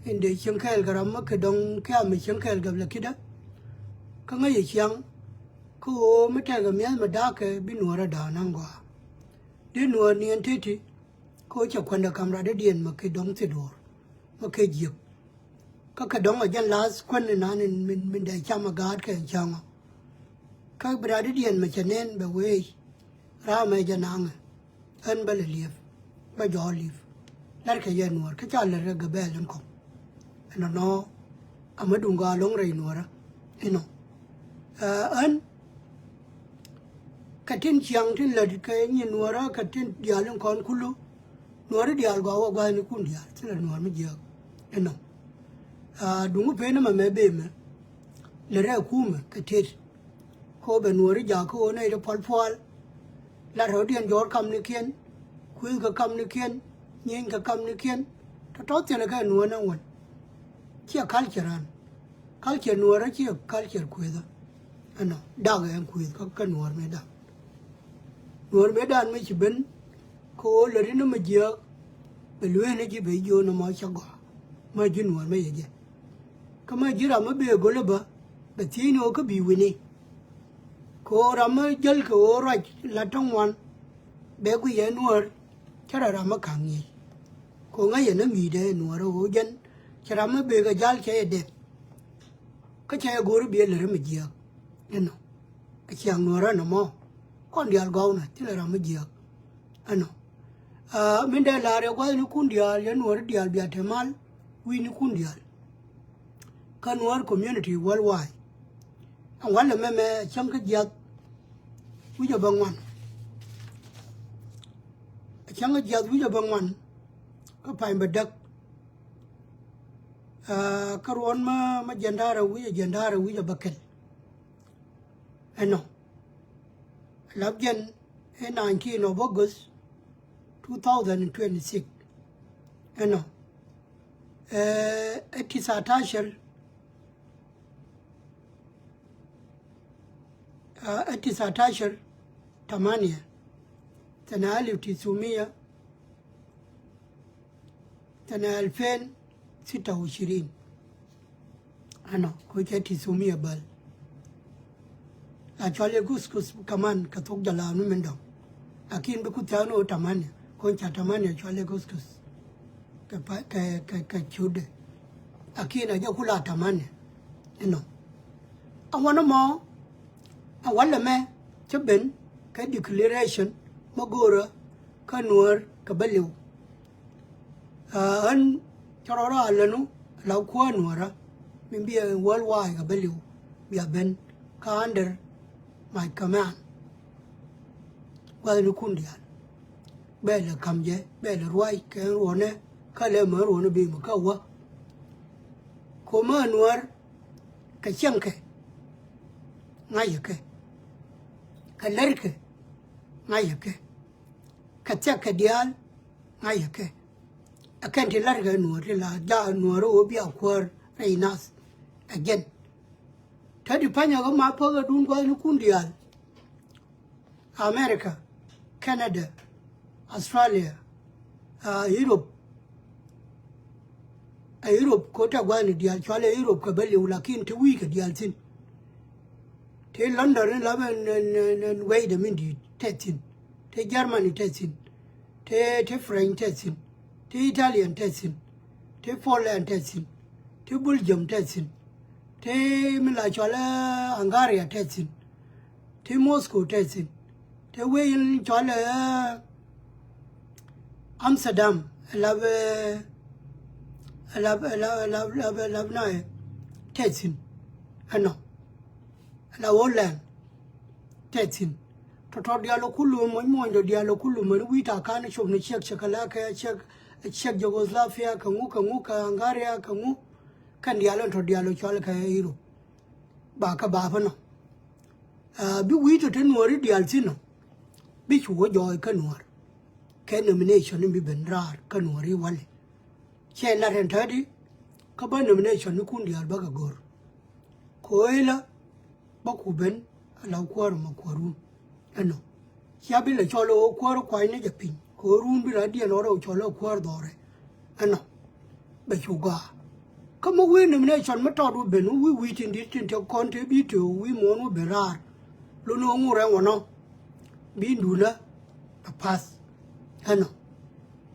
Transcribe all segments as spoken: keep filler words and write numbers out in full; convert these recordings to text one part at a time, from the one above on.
in dee cieŋ kɛɛl kɛ ram mi kɛ dɔŋ kɛ a mi cieŋ kɛɛl gɛp lɛ ki̱dä. Kä ŋäc yɛ ciaŋ kä ɣöö mi tɛkɛ mi̱eth mi da̱a̱kɛ bi nuɔ̱ɔ̱rä da̱a̱n naŋ gɔaa. Dee nuɔ̱ɔ̱r niɛn teti kä ɣöö cɛ kuändɛ ka̱m radädiɛn mi kɛ dɔŋ thil duɔ̱ɔ̱r mi kɛ jiäk. Kä kɛ dɔ̱ŋ a jɛn la̱a̱th kuän inan in min, min dee cam a gaatkɛ in cäŋ ɔ. Kä bi radädiɛn mi cɛ nɛn bɛ weec, raamɛ jɛ naŋɛ. Ɣän bä lɛ liep, bä jɔɔk liep. La̱rkɛ yɛ nuɔ̱ɔ̱r kä ca lät rɛ gɛ bɛɛl in kɔ̱ŋ. Ɛnɔnɔ a mi duŋ gɔaa lo̱ŋ rɛy nuɔ̱ɔ̱rä inɔ. Ɣän kɛ tin ciaŋ tin lät kɛ nyin nuɔ̱ɔ̱rä kɛ tin diaal in kɔn kulu. Nuɔ̱ɔ̱ri diaal gɔaa wä gua̱thnikun diaal thilɛ nuɔ̱ɔ̱r mi jiääk inɔ. Duŋ pen ɛmɛ mɛ bee mɛ lät rɛ kumɛ kɛ tet. Kä bɛ nuɔ̱ɔ̱ri jaak kä ɣöö nɛy ti pual pual. Lat rɔ̱diɛn jɔɔr kamnikiɛn, kuëëthkɛ kamnikiɛn, nyieeckɛ kamnikiɛn. Tɔ̱tɔ̱ thilɛ kɛ nuɔ̱ɔ̱r ni wän. Ciɛ culture ran. Culture nuɔ̱ɔ̱rä ciɛ culture kuëëthä. Ɛnɔ dak ɛn kuëëth kä, kä nuɔ̱ɔ̱r mëëdan. Nuɔ̱ɔ̱r mëëdan mi ci ben kä ɣöö lätni mi jiääk. Bɛ lueeni ji̱ bɛ jiöön ɛmɔ cä gɔaa. Mä ji̱ nuɔ̱ɔ̱r mi yɛ jɛ. Kä mä ji̱ ram mi bëë go̱lä bä bɛ thiecni ɣöö kä bi wi̱ni. Kɛ ɣöö ram mi jäl kɛ ɣöö ruac la ti ŋuan. Bɛ guic ɛ nuɔ̱ɔ̱r cä rɔ ram mi ka̱ŋ ŋi̱i̱c. Kɛ ɣöö ŋäc yɛn ɛ ŋi̱i̱cdɛ ɛ nuɔ̱ɔ̱r ɛ ɣöö jɛn cɛ ram mi bëë kɛ ja̱l cɛ yɛ dɛp. Kä cɛ yɛ go̱o̱r i̱ bi ɛ lät ri mi jiääk. Inɔ a ciaŋ nuɔ̱ɔ̱r ɛn ɛmɔ kɔn diaal gɔw nä thilɛ ram mi jiääk. Ɛnɔ min dee la̱r yɛ gua̱thnikun diaal yɛ nuɔ̱ɔ̱ri diaal bia te mal wi̱i̱nikun diaal. Kä nuɔ̱ɔ̱r community worldwide. Ɛn walɛ mɛmɛ cäŋ kä jiath wi̱c ɛ bä ŋuan. Cäŋ kä jiath wi̱c ɛ bä ŋuan kä pany bä däk. Kä ruɔ̱n mä, mä jiɛn da̱rä wi̱c ɛ jiɛn da̱rä wi̱c ɛ bä kɛl. Ɛnɔ lap jɛn ɛ nineteen of August two thousand and twenty-six. Ɛnɔ ɛ tisatashar ɛ tisatashar tamania. Thanɛ alif tisumiya thanɛ alfen sita wa ishirin. Ɛnɔ kɛ ɣöö cɛ tisumiya bäl. La cɔal i̱ kuskus kaman kɛ thok jɛ la nu min dɔ̱ŋ. Lakin bi ku thia̱a̱n ɣöö tamania kɔn ca tamania cɔal i̱ kuskus. Kɛ pa kɛ kɛ kɛ ciötdɛ. Lakin a jɛ ku la tamania. Inɔ a wanɛ mɔ a walɛ mɛ cä ben kɛ declaration mä go̱o̱rä kä nuäär kɛ bä liw. Ɣän cä rɔ rɔ a länu la kuäär nuäärä min bi ɛ worldwide kɛ bä liw bia ben kä under my command. Gua̱thnikun diaal bɛ lɛ ka̱m jɛ bɛ lɛ ruac kɛ ruɔ̱nɛ kä lɛ mɛ ruɔ̱nɛ bi mɛ kä wä. Ko̱mä nuäär kɛ cieŋkɛ ŋa̱cä kɛ kɛ lärkɛ ŋa̱cä kɛ kɛ thia̱k kɛ diaal ŋa̱cä kɛ. Ɛ kɛn ti la̱rkɛ nuɔ̱ɔ̱r ti la jaak nuɔ̱ɔ̱r ɣöö bia kuäär rɛy nath. Ɛ jɛn te di pa̱nyä kä ma päk ɛ duun gua̱thnikun diaal. America, Canada, Australia, Europe. Ɛ Europe ko̱ tɛ gua̱thni diaal cualɛ Europe kɛ bä liw lakin te wi̱i̱ kɛ diaal thi̱n. Te London in la bɛ nɛn wecdɛ min di̱i̱t tɛ thi̱n. Te Germany tɛ thi̱n. Te te French tɛ thi̱n. Te Italian tɛ thi̱n. Te Poland tɛ thi̱n. Te Belgium tɛ thi̱n. Te mi la cualɛ Hungaria tɛ thi̱n. Te Moscow tɛ thi̱n. Te wec in cualɛ Amsterdam ɛ lap ɛ lap ɛ lap ɛ lap ɛ lap ɛ lap na ɛ tɛ thi̱n. Ɛnɔ ɛ lap Holland tɛ thi̱n. Tɔ̱tɔ̱ diaal ɔ kulu muɔ̱ny muɔ̱ny dɔ diaal ɔ kulu mɛn wi̱i̱ ta̱a̱ ka̱n cop ni ciɛk cɛ kɛ la kɛ ciɛk ciɛk Yugoslavia kɛ ŋu kɛ ŋu kɛ Hungaria kɛ ŋu. Kɛn diaal ɛn tɔ̱ diaal ɔ cual kɛ Europe. Ba kä ba pä nɔ. Bi wi̱i̱ tɔ̱ te nuɔ̱ɔ̱ri diaal thi̱n nɔ. Bi cu wä jɔɔc kä nuɔ̱ɔ̱r kɛ nomination in bi ben raar kä nuɔ̱ɔ̱ri walɛ. Ciɛ lat ɛn tätdi kä bä nomination ni kun diaal bä kɛ go̱r. Ko̱o̱c ilä bä ku ben ala kuäär mɛ kuäärun. Ɛnɔ cia bi lɛ cɔl ɛ ɣöö kuäär kuany ni jɛ piny kɛ ɣöö run bi radiɛn ɣɔr ɛ cɔl ɛ kuäär dhɔrɛ. Ɛnɔ bɛ cu gɔaa. Kä mi wi̱i̱ nomination mi tɔt wä ben wä wi̱i̱ wi̱i̱ tin di̱t tin te kɔn te bi te wä wi̱i̱ muɔ̱ɔ̱n wä ben raar. Lun wä ŋurɛ wä nɔ bi duundä a path. Ɛnɔ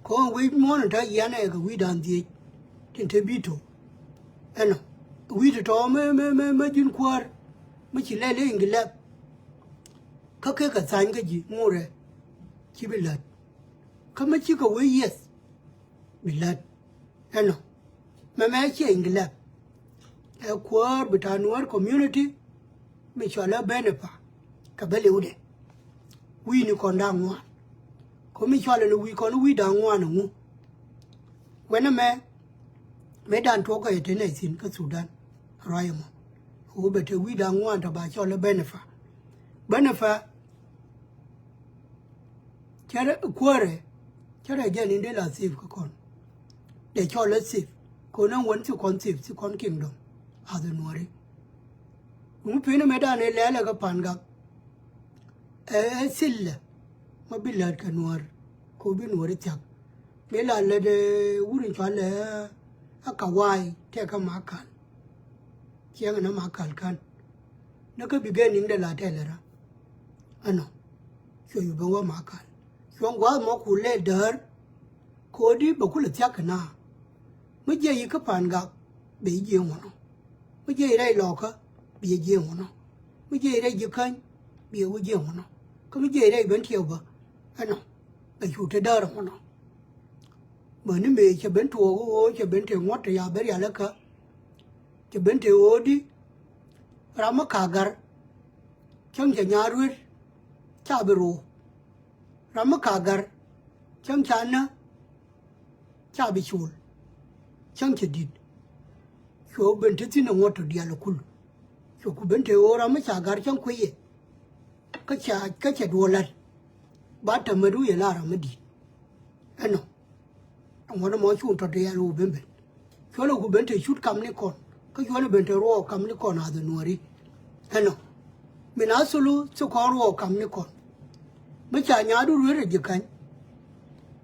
kɔn wi̱i̱ muɔ̱ɔ̱n in te yian ɛ kɛ wi̱i̱ da̱a̱n dhieec tin te bi to. Ɛnɔ wi̱i̱ ti tɔ̱ mi mi mi mi ji̱n kuäär mi ci lɛl i̱ Ingilɛth. Kä kek kɛ thany kä ji̱ ŋurɛ ci bi lät. Kä mi cikɛ wee yieth bi lät. Ɛnɔ mɛmɛ ciɛ Ingilɛth. Ɛ kuäär bi ta̱a̱ Nuäär community mi cɔal ɛ Benifa kɛ bä liwdɛ. Wi̱i̱ni kɔn da̱a̱ŋ ŋuan kɔ mi cɔal ɛn wi̱i̱ kɔn wi̱i̱ da̱a̱ŋ ŋuan ɛŋu. Wɛnɛ mɛ mëë dan tuɔɔk kɛ yɛ te nɛy thi̱n kä Thudan. Ruac ɛmɔ ɣöö bɛ te wi̱i̱ da̱a̱ŋ ŋuan tɔ ba cɔl ɛ Benifa. Benifa cɛ rɛ kuäärɛ cɛ rɛ jɛn in dee la thip kä kɔn. Dee cɔl ɛ thip kɛ ɣöö nä wän thi kɔn thip thi kɔn kingdom. Ath ɛ Nuääri. Ŋu pin ɛmɛ dan ɛ lɛl ɛ kä Pan Gak. Ɛ thilɛ ma bi lät kɛ Nuäär kɛ ɣöö bi Nuääri thia̱k. Mëë la lät ɛ wur in cɔal ɛ Kawaii tɛk kä Makal. Ciɛŋ ɛn ɛ Makal kän ni kä bi gɛn niŋdɛ la tɛl ɛ rä. Ɛnɔ cuɛ yu ben wä Makal cuɔ̱ŋ gua̱a̱th mɔ ku lɛ däär. Kɛ ɣöö di bɛ kulɛ thia̱k kɛ na mi jiɛ yi kä Pan Gak bɛ yi jiɛ ŋuɔ̱nɔ. Mi jiɛc rɛy Lɔɔkä bi yɛ jiɛɛŋ wunɔ. Mi jiɛc rɛy Jikäny bi yɛ wä jiɛɛŋ wunɔ. Kä mi jiɛc rɛy Bentiu bä ɛnɔ bɛ cu te däär wunɔ. Mäni mëë cɛ ben tuɔɔk ɣöö cɛ ben te ŋuɔ̱t te ya ben rialikä. Cɛ ben te ɣöödi ram mi ka̱a̱k ga̱r cäŋ cɛ nyaar ruet ca bi ro̱o̱. Ram mi ka̱a̱k ga̱r cäŋ ca nä ca bi col. Cäŋ cɛ di̱t cuɛ ben te thi̱n ɛ ŋuɔ̱t tɔ diaal ɛ kul. Cuɛ ku ben te ɣöö ram mi ca ga̱r cäŋ kuec yɛ kä ca kä cɛ duɔl la̱t. Ba täämɛ du yɛ la ram mi di̱t. Ɛnɔ ɛŋuɔ̱t ɛmɔ cuŋ tɔ diaal ɣöö ben ben. Cuɔlɛ ku ben te cut kamnikɔn kä cuɔlɛ ben te ruɔɔk kamnikɔn ath ɛ Nuääri. Ɛnɔ min a thulu thikɔn ruɔɔk kamnikɔn. Mi ca nyaadu ruet ɛ Jikäny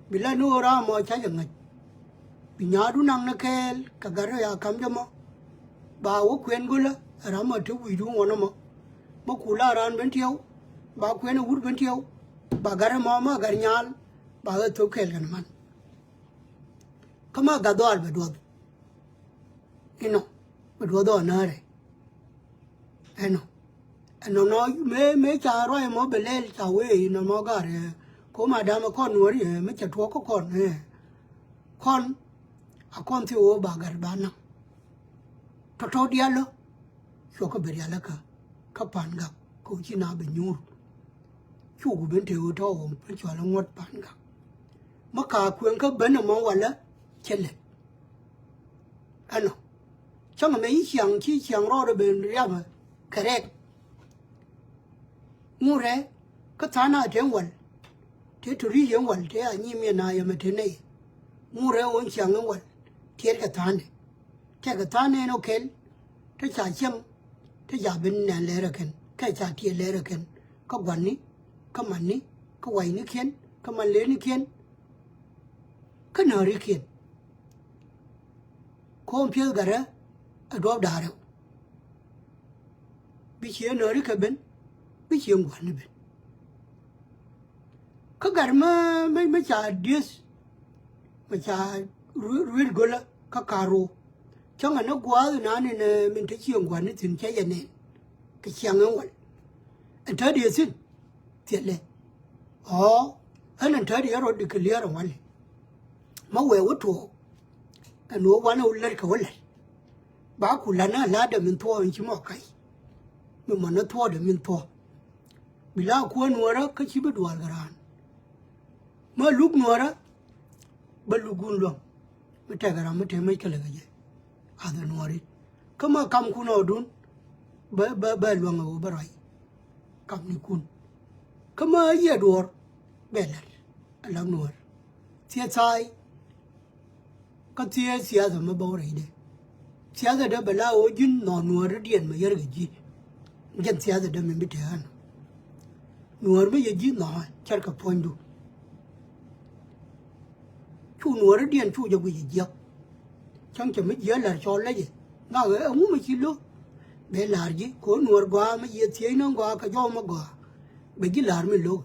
bi la ni ɣöö ram mɔ ca jɛ ŋäc. Bi nyaadu naŋ ni kɛɛl kɛ gat rɛy a kam jɛ mɔ. Ba wä kuɛn gölä ɛ ram mɔ te wi̱i̱du ŋuɔ̱n ɛmɔ. Mi ku la raan Bentiu ba kuɛn ɛ wur Bentiu ba gat ɛmɔ ma gat nyaal ba ɣä thok kɛɛl kɛn man. Kä ma gat dhɔaal bɛ duɔth. Inɔ bɛ duɔth ɔ näärɛ. Ɛnɔ ɛnɔ nɔ mëë mëë ca ruac ɛmɔ bɛ lɛl ca wee inɔ mɔ ga̱r ɛ. Ko ma damɛ kɔn Nuääri ɛ mi cɛ tuɔɔk kä kɔn ɛ. Kɔn a kɔn thi ɣöö ba gat ba naŋ. Tɔ̱tɔ̱ diaal lä cuɔkä bɛ rialikä kä Pan Gak kä ci na bɛ nyuur. Cuk ben te ɣöö tɔ̱ ɣöö pär cual ŋuɔ̱t Pan Gak. Mi ka̱a̱k kueŋ kä ben ɛmɔ walä cɛ lɛ. Ɛnɔ cäŋ ɛmɛ ci ciaŋ ci ciaŋ rɔɔdɛ ben riapä kɛ rɛk. Ŋurɛ kä tha̱a̱ŋ a te wal te to ri̱c yɛn wal te a nyiim yɛn a yɛmɛ te nɛy. Ŋurɛ ɣöö ciaŋ in wal tiɛɛt kɛ tha̱a̱ŋdɛ. Tɛkɛ tha̱a̱ŋ nɛn ɔ kɛl te ca cieŋ te ca ben nɛn lɛr ɛ kɛn kɛ ca tiɛɛt lɛr ɛ kɛn kä gua̱ni kä mani kä wa̱ynikiɛn kä manlenikiɛn. Kä näärikiɛn ko̱o̱m piɛth gatdä ɛ duɔ̱ɔ̱p da̱ŋ rɛw. Bi ciɛ nääri kɛ ben bi ciɛ ŋuani ben. Kä gat mi mi mi ca dieth mi ca ruet gölä kä ka̱r ro̱o̱. Cäŋɛ ni gua̱a̱th inan in min te ciɛ ŋuani thi̱n cä yɛ nɛn kɛ ciaŋ in wal. Ɛn tätdi ɛ thi̱n thiɛlɛ ɔ ɣän ɛn tätdi ɛ rɔ̱ dikɛ liɛɛr ɛ walɛ. Ma wee wä tuɔɔk ɛn ɣöö wanɛ wä lät kɛ wä lät. Ba ku la̱t ni a la̱tdɛ min thuɔɔk in ci mɔ kac. Mi mɔ ni thuɔɔkdɛ min thuɔɔk bi la kuäär Nuäärä kä ci bi duaal kɛ raan. Ma luk Nuäärä bä luk gun luäŋ. Mi tɛkɛ ram mi te mec kɛ lɛ kɛ jɛ ath ɛ Nuääri. Kä ma kamkun ɔɔdun bä bä bä luäŋ ɛ ɣöö bä ruac. Kamnikun kä ma yiɛ duɔ̱ɔ̱r bɛ la̱t ɛ la̱t Nuäär. Thiɛ tha̱a̱y kä thiɛ thiathɛ mi bä wä rɛydɛ. Thiathɛ dee bɛ la ɣöö ji̱n nhɔk Nuääri diɛn mɛ yär kɛ ji̱. Jɛn thiathɛ dee mi bi te ɣän Nuäär mi yɛ ji̱ nhɔk cärkɛ puɔ̱nydu. Cu Nuääri diɛn cu jɛ guic jiäk. Cäŋ cɛ mi jiɛ lɛr cɔl lɛ jɛ ŋak ɛ ŋu mi ci lo̱k. Bɛ la̱r ji̱ ko̱ nuɔr gɔaa mi jiɛ thiec ni gɔaa kɛ jɔw mi gɔaa. Bɛ ji̱ la̱r mi lo̱k.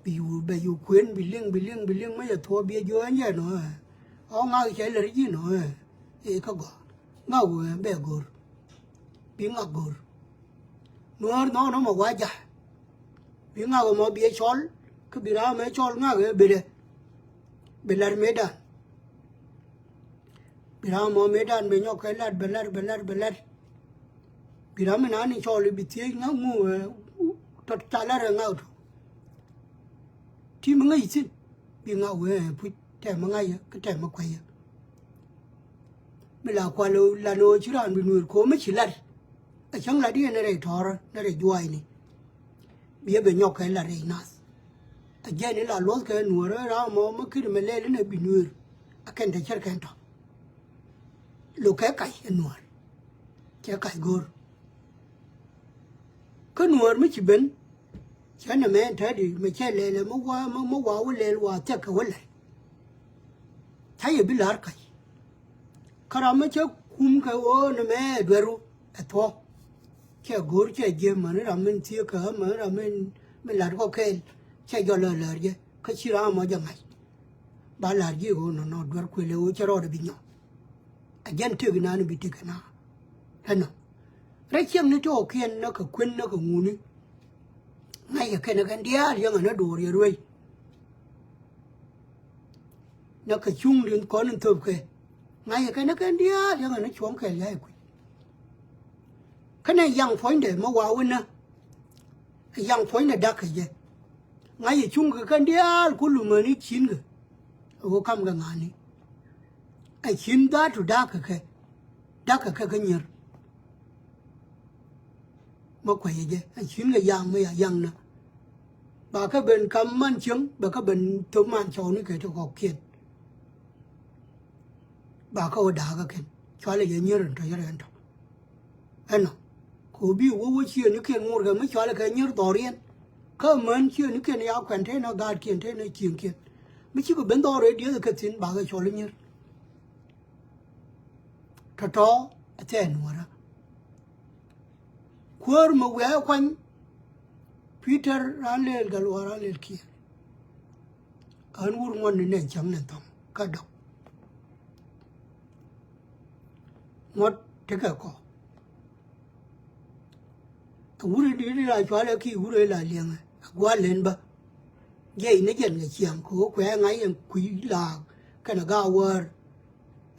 Bi yu bɛ yu kuën bi liŋ bi liŋ bi liŋ mi yɛ thuɔɔ biɛ jiɔ ɛn jɛ nɔ ɛ. Ɔ ŋak cɛ lɛr ji̱ nɔ ɛ. Ɛ kä gɔaa ŋak wee bɛ go̱r. Bi ŋak go̱r. Nuɔr nɔnɔ mɔ wa ja̱. Bi ŋak mɔ biɛ cɔl kä bi raam ɛ cɔl ŋak ɛ bedɛ. Bi lɛr mëëdan. Bi ram mɔ mëëdan bɛ nyɔk kɛ lat bɛ lat bɛ lat bɛ lat. Bi ram mi nani cɔɔl i̱ bi thiec ŋa̱k ŋu ɛ tɔt ca lat ɛ ŋa̱k tɔ. Ti mi ŋäc thi̱n bi ŋa̱k wee ɛ puc tɛm mi ŋa̱c yɛ kä tɛm mi kuɛc yɛ. Mi la kual ɛ lan ɛ ɣöö ci raan bi nueer ko̱o̱m mi ci lat. Ɛ cäŋ lat i̱ ɛn ɛ rɛy tɔ̱ɔ̱rä ni rɛy juaacni. Biɛ bɛ nyɔk kɛ la rɛy nath. A jɛn in la luɔth kɛ nuɔr ɛ ram mɔ mi kiri mɛ lɛl in a bi nuer. A kɛn te cär kɛn tɔ. Lo kɛ kac ɛ nuɔr. Cɛ kac go̱r. Kä nuɔr mi ci ben. Cɛ nɛ mɛ tɛ di mɛ cɛ lɛl ɛ mi wa mi wa wä lɛl wa thiɛk kɛ wä lɛl. Ca yɛ bi la̱r kac. Kä ram mi cä kum kɛ ɣöö ni mɛ dueru ɛ thuɔ̱k. Cɛ go̱o̱r cɛ jiɛm mäni ram min thieekä mäni ram min min la̱t kɔ kɛɛl. Cɛ jɔl ɛ lär jɛ kä ci ram mɔ jɛ ŋa̱c. Ba la̱r ji̱ ɣöö nɔnɔ duer kuël ɛ ɣöö cɛ rɔɔdɛ bi nyɔk. A jɛn tëk inan bi tëk ina. Ɛnɔ rɛc ciɛŋni tɔɔkiɛn nä kɛ kuën nä kɛ ŋuni. Ŋa̱c kɛ kɛn kɛn diaal yäŋɛ nä do̱r yɛ ruëc. Nä kɛ cuŋ rin kɔn in thöpkɛ. Ŋa̱cä kɛn kɛn diaal yäŋä ni cuɔ̱ŋ kɛl ya̱c kui̱. Kä nɛ yaŋ puɔ̱nydɛ mi wa wä nä. Yaŋ puɔ̱nydɛ da̱k kɛ jɛ. Ŋa̱cä cuŋ kɛ kɛn diaal ku lumäni ci̱n kɛ. A ɣöö kam kɛ ŋa̱ni. A ci̱n dha̱a̱t tu da̱k kɛ kɛ. Da̱k kɛ kɛ kä nyier. Mä kuɛcä jɛ a ci̱n kɛ yaŋ mi ya yaŋ na. Ba kä ben kam man cieŋ bɛ kä ben thop man cɔwni kɛ ti kɔkiɛn. Ba kä wä da̱a̱kä kɛn cualɛ jɛ nyier in tɔ yɛrɛ ɛn tɔ. Ɛnɔ kɛ wä bi wä wä ciëënikiɛn ŋurkɛ mi cualɛ kɛ nyier dhɔriɛn. Kä män ciëënikiɛn ya kuɛn te nɔ gaatkiɛn te nɔ cieŋkiɛn. Mi cikɛ ben dhɔr rɛy dieth kɛ thi̱n ba kɛ cɔl nyier. Tɔ̱tɔ̱ a thɛɛn nuɔ̱ɔ̱rä. Kuäär mi wiaa kuany. Pi̱tɛr ran lëël gal wa ran lëël kiɛɛr. Ɣän wur ŋuɔ̱t ni nɛn cäŋ nɛn thɔ̱ŋ kä dɔ̱k. Ŋuɔ̱t tekɛ kɔ. A wur in di̱t in la cualɛ ki wur in la liɛŋɛ a gua̱a̱r len bä. Jiɛc ni jɛn kɛ ciɛŋ kɛ ɣöö kuɛ ŋa̱c ɛn kui̱ laak kɛnɛ gaawäär.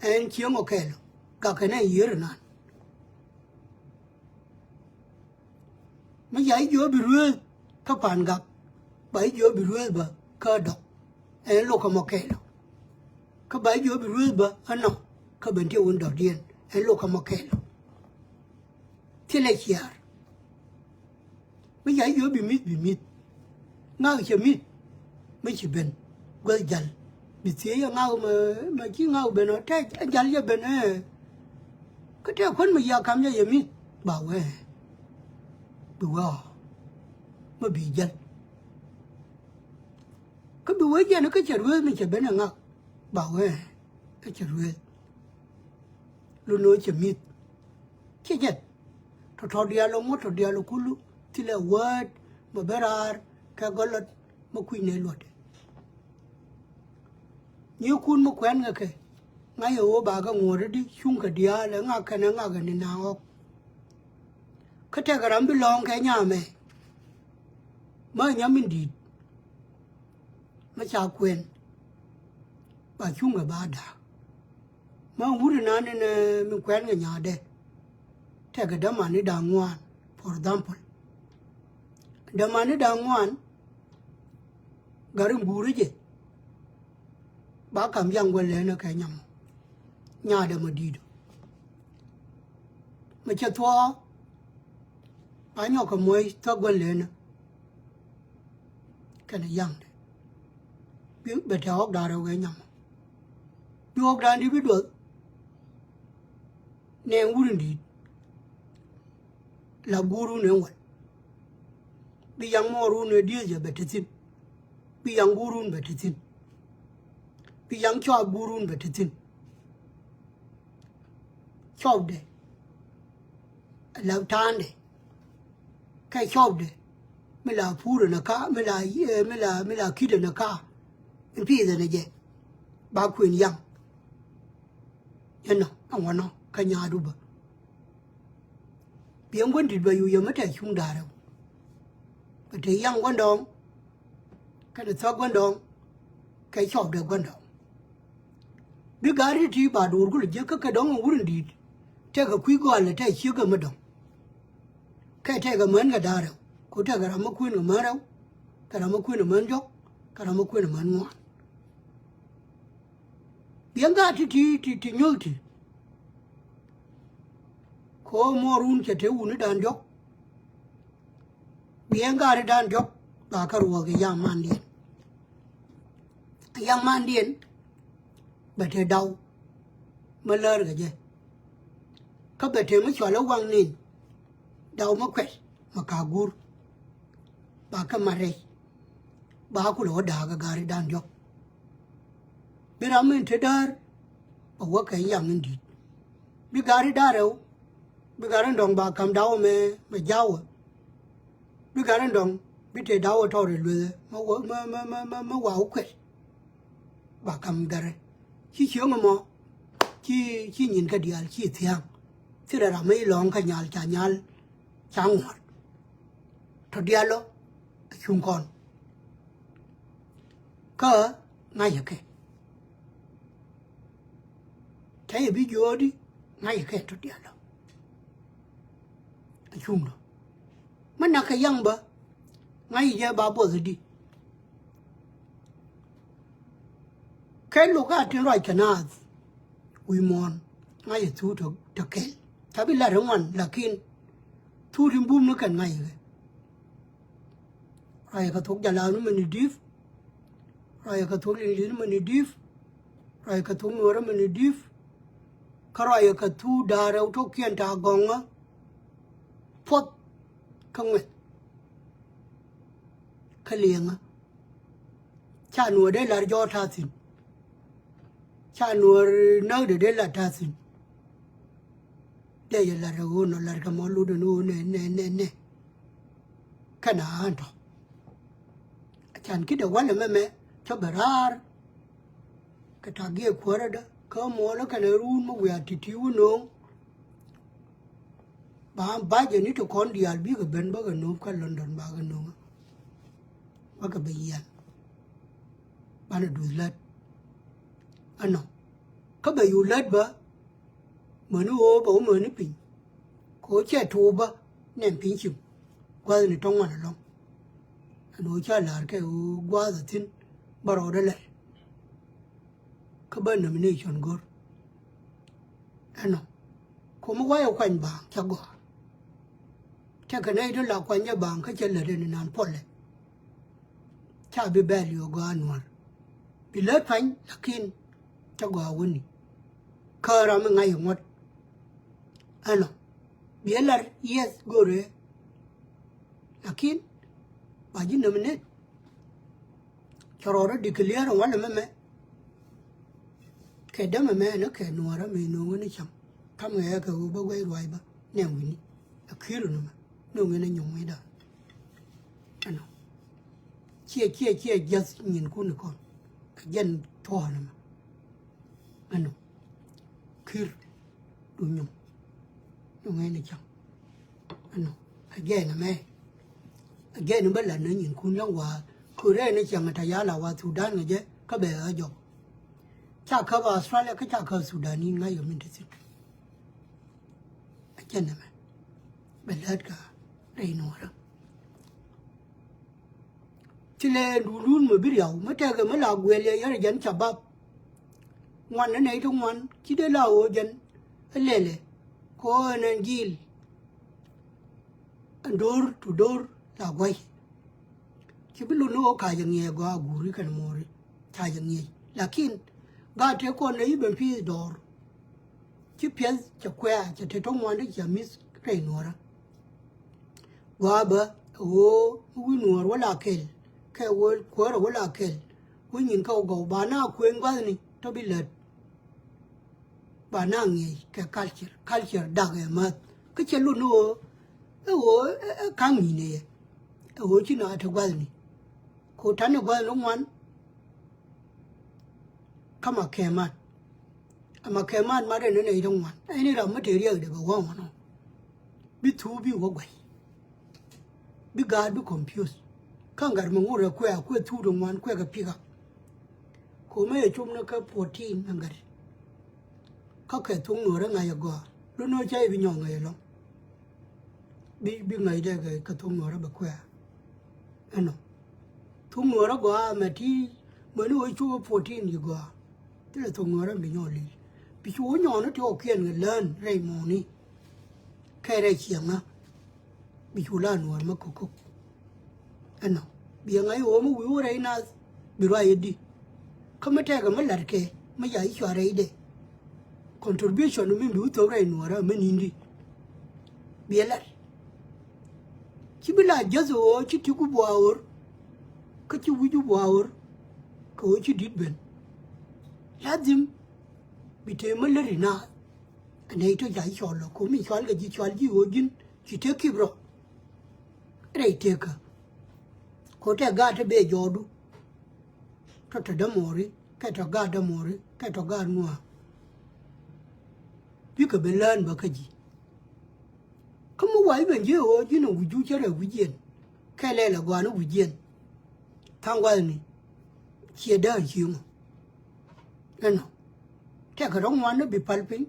Ɛn cieŋ ɔ kɛl ɔ gak kɛn ɛn yiër inan. Mi ca ji̱ jiɔp bi rueeth kä pa̱a̱n gak ba ji̱ jiɔp bi rueeth bä kä dɔ̱k. Ɛn lokä mɔ kɛl ɔ kä ba ji̱ jiɔp bi rueeth bä ɣän nɔ kä ben tiɛ wun dɔ̱diɛn ɛn lokä mɔ kɛl ɔ. Thilɛ ciaar. Mi ca jiök bi mi̱th bi mi̱th. Ŋak cɛ mi̱th. Mi ci ben guäth jal bi thiec ɛ ŋak mɛ mɛ ci ŋak ben ɔ tɛc ɛ jal cɛ ben ɛ. Kä tɛk kuän mi yia kam cɛ yɛ mi̱th ba wee. Bi wee ɔ mi bi jal. Kä bi wee jiɛn kä cɛ rueeth mi cɛ ben ɛ ŋak ba wee. Kä cɛ rueeth. Lun ɣöö cɛ mi̱th. Ciɛ jɛn tɔ̱tɔ̱ diaal ɔ ŋuɔ̱t tɔ̱ diaal ɔ kulu thilɛ wääd mɛ ben raar kɛ gɔlɔt mɛ kui̱n nɛ luɔ̱tdɛ. Nyiekun mi kuɛn kɛ kɛ ŋa̱c ɛ ɣöö ba kɛ ŋuɔ̱t i̱di cuŋkɛ diaal ɛ ŋak kɛn ɛ ŋak ɛ ni na ɣɔ̱k. Kä tɛkɛ ram bi lɔ̱ɔ̱ŋ kɛ nyamɛ. Mä nyam in di̱i̱t mä ca kuɛn ba cuŋkɛ ba da̱a̱k. Mä wut inan in mi kuɛn kɛ nyaatdɛ. Tɛkɛ dämani da̱ŋ ŋuan, for example. Dämani da̱ŋ ŋuan. Gari guuri jɛ. Ba kam yaŋ guɛ lɛnɛ kɛ nyam. Nyaatdɛ mɔ di̱i̱t. Mɛ cɛ thuɔ̱ɔ̱. Ba nyɔk kɛ muɔ̱c thäk guɛ lɛnɛ. Kɛnɛ yaŋdɛ bi bɛ tɛ ɣɔk da̱a̱r rɛw kɛ nyam. Bi ɣɔk da̱a̱n di bi duɔth. Nɛ wur in di̱i̱t. La guurun in wal. Bi yaŋ muɔɔrun in dieth jɛ bɛ te thi̱n. Bi yaŋ guurun bɛ te thi̱n. Bi yaŋ cɔap guurun bɛ te thi̱n. cɔpdɛ, ɛ la ta̱a̱ndɛ, kɛ cɔpdɛ mi la pur ɛn ɛ ka, mi la, eh, mi la, mi la ki̱t ɛn ɛ ka, in pi̱i̱th ɛn ɛ jɛ ba kuën yaŋ. Ɛnɔ ɛŋuɔnɔ kä nyaadu bä. Biɛ ŋuändit bä yu yɛ mi tɛ cuŋ da̱rɛ. Bɛ te yaŋ gua̱ndɔɔŋ kɛnɛ thɔk gua̱ndɔɔŋ kɛ cɔpdɛ gua̱ndɔɔŋ. Bi ga̱r ti ti ba duur kulɛ jiäk kä kɛ dɔ̱ŋ in wur in di̱i̱t. Tɛkɛ kui̱ gɔalɛ tɛ ciek kɛ mi dɔ̱ŋ. Kɛ tɛkɛ män kɛ da̱rɛ. Ku tɛkɛ ram mi kuën kɛ män rɛw, kɛ ram mi kuën kɛ män jɔk, kɛ ram mi kuën kɛ män ŋuan. Biɛ ŋa̱a̱ ti ti ti ti nyuth ti. Ko muɔrun cɛ te wuni dan diɔk. Biɛ ŋa̱a̱ ti dan diɔk ba kä ruɔk kɛ yaŋ mandiɛn. Yaŋ mandiɛn bɛ te daw. Mä lär kɛ jɛ. Kä bɛ te mä cual ɛ waŋ nin. Daw mä kuɛt mä ka gur. Ba kä ma rɛy. Ba kulɛ wä da̱a̱k ɛ ga̱r i̱ da̱a̱n diɔ̱k. Bi ram in te däär bɛ wä kɛ yaŋ in di̱i̱t. Bi ga̱r i̱ da̱a̱n rɛw. Bi ga̱r in dɔ̱ŋ ba ka̱m da̱wä mɛ mɛ ja̱wä. Bi ga̱r in dɔ̱ŋ bi te da̱wä tɔɔr i̱ luethɛ mɛ wä mɛ mɛ mɛ mɛ mɛ wa wä kuɛt. Ba ka̱m gɛrɛ ci cieŋ ɛmɔ. Ci ci nyin kä diaal ci thia̱a̱ŋ. Thilɛ ram mi lɔ̱ŋ kä nyal ca nyal ca ŋuɔ̱t. Tɔ diaal ɔ a cuŋ kɔn. Kä ŋa̱cä kɛ. Cä yɛ bi jiöödi ŋa̱cä kɛ tɔ diaal ɔ. A cuŋ dɔ. Mä nak kɛ yaŋ bä ŋa̱cä jɛ ba buɔth di. Kɛ luk a tin ruac kɛ naath wi̱i̱ muɔ̱ɔ̱n ŋa̱cä thuk tɔ tɔ kɛl. Ca bi lat ri ŋuan lakin thuk tin bum ni kɛn ŋa̱cä kɛ. Ruac kɛ thuk jalaanu mɛn i̱ di̱p. Ruac kɛ thuk liŋ li̱n mɛn i̱ di̱p. Ruac kɛ thuk nuɔ̱ɔ̱rä mɛn i̱ di̱p. Kä ruac kɛ thuk da̱a̱r rɛw to̱kiɛn ta̱a̱ gɔ̱ŋä. Puɔth kä ŋuɛth. Kä liɛŋä. Ca nuɔ̱ɔ̱r dee lar jɔɔk ta̱thi̱n. Ca nuɔ̱ɔ̱r näk dee dee lar ta̱thi̱n. Dee yɛ lar ɛ ɣöö nɔ lar kɛ mɔ lotdɛ ni ɣöö nɛ nɛ nɛ nɛ. Kɛnɛ ɣän tɔ. Can ki̱dɛ walɛ mɛmɛ cä bɛ raar. Kɛ ta̱k giɛ kuäärädä kä muɔɔlä kɛnɛ ruun mi wiaa ti̱ti̱ wä no̱o̱ŋ. Ba ba jɛ ni ti kɔn diaal bikɛ ben bä kɛ no̱o̱ŋ kä London ba kɛ no̱o̱ŋ. Bä kɛ ben yian. Banɛ duth lät. Ɛnɔ kä bɛ yu lät bä. Mäni ɣöö bɛ wä mäni piny. Kɛ ɣöö cɛ tuubä nɛn piny cim gua̱thni tɔ̱ŋ wan ɛlɔ̱ŋ. Ɛn ɣöö ca la̱r kɛ ɣöö gua̱a̱th ɛ thi̱n bä rɔɔdɛ lɛr. Kä bä nomination go̱r. Ɛnɔ kum wayɛ kuany baaŋ cä gɔaa. Tekɛ nɛy ti la kuany jɛ baaŋ kä cɛ lät ɛn inan puɔlɛ. Ca bi bɛl yɔ gɔaa nuɔ̱ɔ̱r bi lät pa̱ny lakin cä gɔaa wäni. Kä ram mi ŋa̱c iŋuɔ̱t. Ɛnɔ biɛ lar yes go̱rɛ. Lakin ba ji̱ nominate. Cɛ rɔɔdä declare walɛ mɛmɛ. Kɛ dämɛ mɛ ni kɛ nuɔ̱ɔ̱rä mi no̱o̱ŋä ni cam. Kam ŋɛ kɛ ɣöö bä guɛy ruac bä nɛn wi̱ni. A ki̱i̱r ni mɛ no̱o̱ŋä ni nyuŋ wi̱cda. Ɛnɔ ciɛ ciɛ ciɛ jiäth nyinkun ni kɔn. Kɛ jɛn thuɔ̱ɔ̱n ni mɛ. Ɛnɔ ki̱i̱r du nyuŋ. Nyuŋ ɛn i̱ cäŋ. Ɛnɔ a jɛn ɛmɛ. A jɛn ɛmɛ la ni nyinkun yɔ̱ŋ wa̱a̱. Kɛ rɛy ni cäŋ ɛ ta yal a wa̱a̱ Thudan ŋɛ jɛ kä bɛ ɣä jɔk. Ca käp Australia kä ca käp Thudan in ŋa̱c kɛ min te thi̱n. A jɛn ɛmɛ bɛ lät kɛ rɛy nuɔ̱ɔ̱rä. Ci lɛ dundun mi bi riaw mi tɛkɛ mi la guɛl yɛ yɛrɛ jɛn cabap. Ŋuan ni nɛy ti ŋuan ci dee la ɣöö jɛn ɛ lɛlɛ kɛ ɣöö ɛn ɛn ji̱i̱l. Ɛn do̱r tu do̱r la gua̱c. Ci bi lun ni ɣöö ka̱c ɛ ŋiɛc gɔaa guuri kɛn mo̱o̱ri ca̱c ɛ ŋiɛc lakin gaat tëë kɔn nɛ i̱ ben pi̱i̱th dɔɔr. Ci piɛth cɛ kuɛ̈ɛ̈ cɛ te tɔ̱ ŋuan ti cɛ mi̱th rɛy nuɔ̱ɔ̱rä. Gɔaa bä ɛ ɣöö mi wi̱i̱ nuɔ̱ɔ̱r wä la kɛl kɛ ɣöö kuäärä wä la kɛl. Wi̱i̱ nyin kä wä gɔw ba na kuëëny gua̱thni tɔ̱ bi lät. ba na ŋiɛc kɛ culture, culture dak ɛ mäth. Kä cɛ lun ɣöö ɛ ɣöö ɛ ka̱ŋ ni̱n ɛ yɛ ɛ ɣöö ci na te gua̱thni. Ko ta̱n ɛ gua̱thni ŋuan. Kä ma kɛ mat ama kɛ mat mat ɛn ɛn ɛ ɣöö te ŋuan ɛn i̱ ram mä te riɛkdɛ bɛ wa̱a̱ ŋuan ɔ. Bi thuu bi wä guay. Bi gaat bi confuse. Kä ŋa̱t mi ŋut ɛ kuɛ a kuɛ thuu ti ŋuan kuɛ kɛ pick up. Ko mɛ yɛ cop ni kä fourteen ɛ ŋa̱t. Kä kɛ thuk nuɔrä ŋa̱c ɛ gɔaa lun ni wä ca yɛ bi nyɔk ŋa̱c ɛlɔ̱ŋ. Bi bi ŋa̱c dɛ kɛ thuk nuɔrä bɛ kuɛ a ɛnɔ. Thuk nuɔrä gɔaa mɛ ti mɛ ni wä cop ɛ fourteen yi gɔaa. Thilɛ thok ŋuäärä mi nyɔɔl li̱l bi cu wä nyɔɔn ni ti ɣɔkiɛn kɛ lään rɛy mɔɔni. Kɛ rɛy ciɛŋä bi cu la nuɔɔr mä kökök. Ɛnɔ bi ɛ ŋa̱c ɣöö mi wi̱i̱ wä rɛy naath bi ruac ɛ di. Kä mi tɛkɛ mi la̱tkɛ mi ca i̱ cua rɛydɛ. Contribution mi bi wä thok rɛy nuɔɔrä mi ni̱n di. Bi ɛ lat ci bi la jäth ɣöö ci ti ku buaa ɣör. Kä ci wi̱c ku buaa ɣör kɛ ɣöö ci di̱t ben. Lazim bi tëë mä läri naath. Ɛ nɛy tɔ̱ ca ji̱ cɔl lɔ ko̱ mi cɔal kɛ ji̱ cɔal ji̱ ɣöö ji̱n ci tëë kip rɔ. Rɛy tëëkä ko̱ tɛ gaat te bee jɔɔdu. Tɔ̱ tɔ̱ dämɔɔri kɛ tɔ̱ gaat dämɔɔri kɛ tɔ̱ gaat ŋuaa. Bikɛ ben lään bä kä ji̱. Kä mi wa̱i̱ ben ji̱ ɣöö ji̱n ɛ wi̱c juuc cä rɛ wi̱c yɛn. Kɛ lɛl ɛ gɔaa ni wi̱c yɛn. Tha̱a̱ŋ gua̱thni ciɛ dääŋ ci ŋɔ. Ɛnɔ tɛkɛ tɔ̱ ŋuan ni bi pal piny.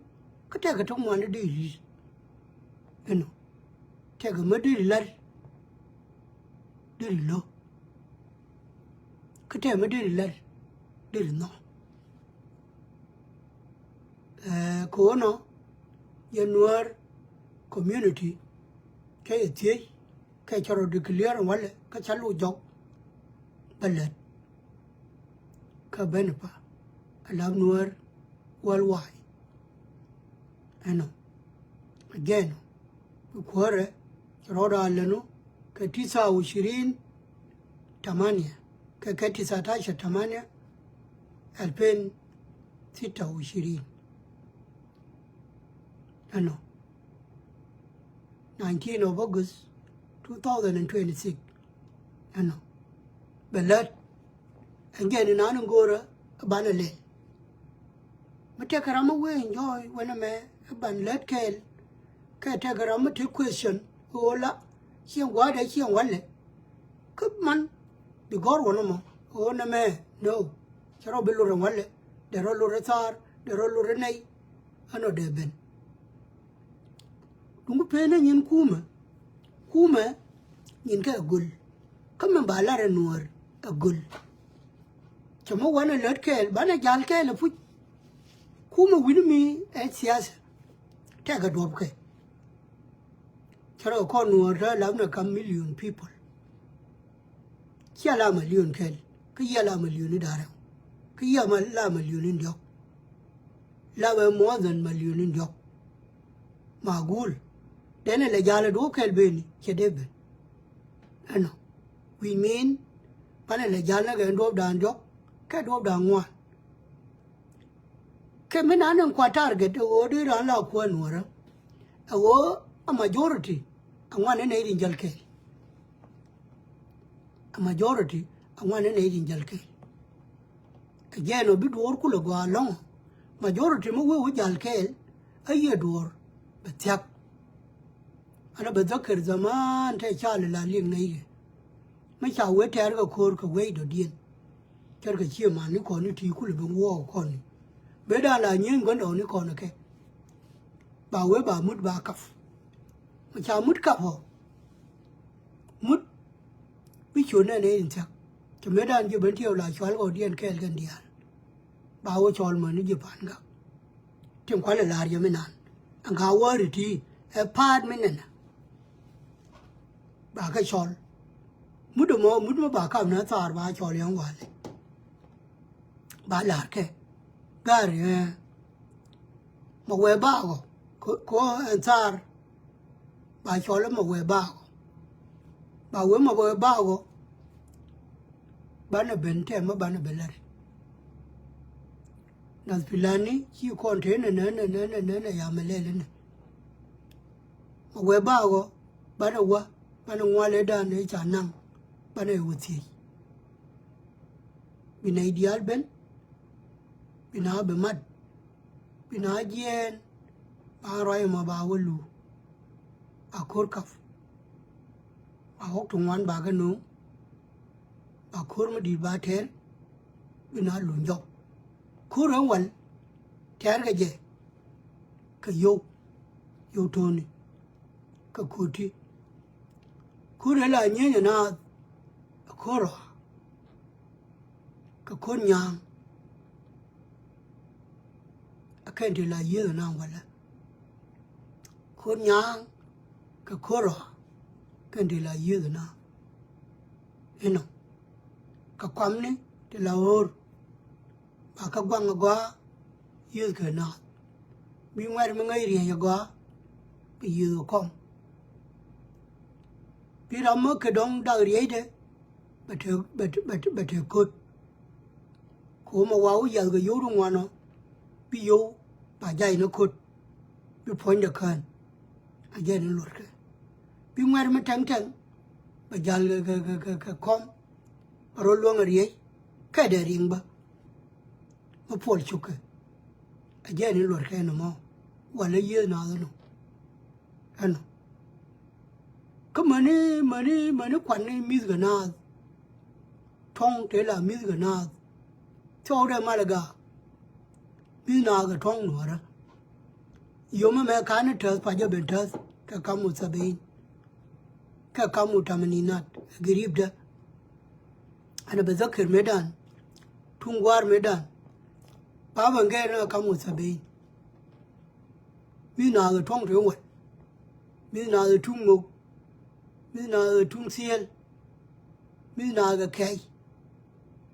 Kä tɛkɛ tɔ̱ ŋuan ni dee ri̱t. Ɛnɔ tɛkɛ mä deri lar. Deri lo̱. Kä tɛkɛ mä deri lar. Deri nhɔk. Ɛɛ, kɛ ɣöö nɔ yɛ Nuäär community kɛ yɛ thiec kɛ cɛ rɔ declare walɛ kä ca luk jɔk. Bɛ lät kä ben pa a lap Nuäär worldwide. Ɛnɔ again bi kuäärɛ cɛ rɔɔdɛ a länu kɛ tisa wa ishirin tamania kɛ kɛ tisa ashar tamania alfen sita wa ishirin. Ɛnɔ nineteen of August two thousand and twenty-six. Ɛnɔ bɛ lät ɛn jɛn inan in go̱o̱rä ɛ banɛ lɛl. Mi tɛkɛ ram mi wee enjoy wänɛ mɛ ɛ ban lät kɛɛl. Kɛ tɛkɛ ram mi te question ɣöö la ciɛŋ gua̱a̱dɛ ciɛŋ walɛ. Kä man bi gɔ̱r wänɛ mɔ ɣöö nɛ mɛ no. Cɛ rɔ bi lorɛ walɛ dee rɔ lorɛ thaar dee rɔ lorɛ nɛy. Ɛnɔ dee ben. Duŋ pen ɛ nyin kumɛ. Kumɛ nyin kɛ ɛ göl. Kä mɛ ba lar ɛ Nuäär ɛ göl. Cɛ mɔ wanɛ lät kɛɛl banɛ jal kɛɛl ɛ puc. Kumɛ wi̱ni mi ɛ thiathɛ. Tɛkɛ duɔ̱pkɛ. Cɛ rɔ kɔn Nuäär tɛ lapnɛ kam million people. Cia la million kɛl kä yia la million in da̱rɛ kä yia la million in diɔ̱k. La bɛ more than million in diɔ̱k. Magul denɛ lɛ jal ɛ duɔ̱p kɛl beni cɛ dee ben. Ɛnɔ wi̱i̱ min banɛ lɛ jal nɛ kɛ duɔ̱p da̱a̱n diɔ̱k kɛ duɔ̱p da̱a̱n ŋuan. Kɛ mi nan in kua target ɛ ɣöö di ran la kuäär Nuäärä. Ɛ ɣöö a majority a ŋuan in nɛy din jäl kɛɛl. A majority a ŋuan in nɛy din jäl kɛɛl. Ɛ jɛn ɔ bi duɔ̱ɔ̱r kulɛ gɔaa lɔ̱ŋ. Majority mi wee wä jal kɛɛl a yiëë duɔ̱ɔ̱r bɛ thia̱k. An a bɛ dhäkɛr dhaman tɛ ca lɛ la liŋ nɛy kɛ. Mi ca wee tɛɛr kɛ ko̱o̱r kɛ wee dɔ̱diɛn. Cärkɛ cië man ni kɔn ni ti̱i̱ kulɛ ben wuɔɔk kɔn ni. Mëë da̱a̱n la nyieeny gua̱ndɔɔŋ ni kɔn kɛ. Ba wee ba mut ba kap. Mi ca mut kap ɔ. Mut bi ciöt nɛn ɛ in thia̱k. Cɛ mëë da̱a̱n ji̱ ben tiɛw la cual kɔɔdiɛn kɛɛl kɛn diaal. Ba wee cɔl män ni ji̱ pa̱a̱n gak. Tin kualɛ la̱r yɛ mi nan ɛn ka wäri ti ɛ pa̱a̱t mi nɛnɛ. Ba kɛ cɔl mut ɛmɔ mut mi ba kap ni thaar ba cɔl yɛn walɛ. Ba la̱r kɛ ga̱r ɛ mɛ wee bakɔ ko ɛn thaar. Ba cɔl mɛ wee bakɔ ba wee mɛ wee bakɔ. Banɛ ben tɛmɛ banɛ ben lɛr. Nath Pilani ci kɔn te nɛ nɛ nɛ nɛ nɛ nɛ nɛ ya mɛ lɛl inɛ. Mɛ wee ba ɣɔɔ banɛ wä banɛ ŋualɛ dan ëë ca naŋ banɛ wä thiec. Bi nɛy diaal ben bi na bi mat bi na jiɛɛn ba ruac ɛmɔ ba wä lu. A ko̱r kap a ɣɔk ti ŋuan ba kɛ no̱o̱ŋ. Ba ko̱r mi di̱i̱t ba tɛɛr bi na luny jɔk. Ko̱r ɛn wal tɛɛr kɛ jɛ kɛ yo̱w yo̱w to̱o̱ni kɛ ko̱r ti. Ko̱r ɛ la nyieeny ɛ naath ɛ ko̱r rɔa kɛ ko̱r nyaaŋ. Ɛ kɛn ti la yieth ɛ naaŋ walɛ ko̱r nyaaŋ kɛ ko̱r rɔa kɛn ti la yieth ɛ naaŋ. Inɔ kɛ kuamni ti la ɣöör. Ba kä guaŋ agɔaa yiëëth kɛ naath. Bi ŋuɛ̈t mi ŋäc riɛc agɔaa bi yiëëth kɛ kɔm. Bi ram mi kɛ dɔ̱ŋ dak riɛcdɛ bɛ te bɛ te bɛ te bɛ te ko̱t. Kɛ ɣöö mɛ wa wä yath kɛ yio̱w ti ŋuan ɔ bi yio̱w ba jay ni ko̱t. Bi puɔ̱nydɛ kään a jɛn in luɔtkɛ. Bi ŋuɛ̈t mi tɛŋ tɛŋ bɛ jal kɛ kɛ kɛ kɛ kɔm. Bɛ rɔ luäŋ a riɛc kɛ dee riŋ bä. Mi puɔl cukɛ a jɛn in luɔtkɛ ɛn ɛmɔ. Walɛ yiëëth naath ɛnɔ ɛnɔ. Kä mäni mäni mäni kuan ni mi̱th kɛ naath. Tɔ̱ŋ te la mi̱th kɛ naath. Thiɔw dee mal ɛ gaak. Mi̱th naath kɛ tɔ̱ŋ nuɔ̱ɔ̱rä. Yom ɛmɛ ka̱n ni täth pacä ben täth kɛ kam wä thabein. Kɛ kam wä tamaninat ɛ giripdä. Ɛn ɛ bɛ dhäkir metdan. Tuŋ gua̱a̱r metdan. Ba bɛ ŋɛɛr ni kɛ kam wä thabein. Mi̱th naath kɛ tuɔ̱ŋ te wal. Mi̱th naath kɛ tuŋ ŋok. Mi̱th naath kɛ tuŋ thiel. Mi̱th naath kɛ kɛc.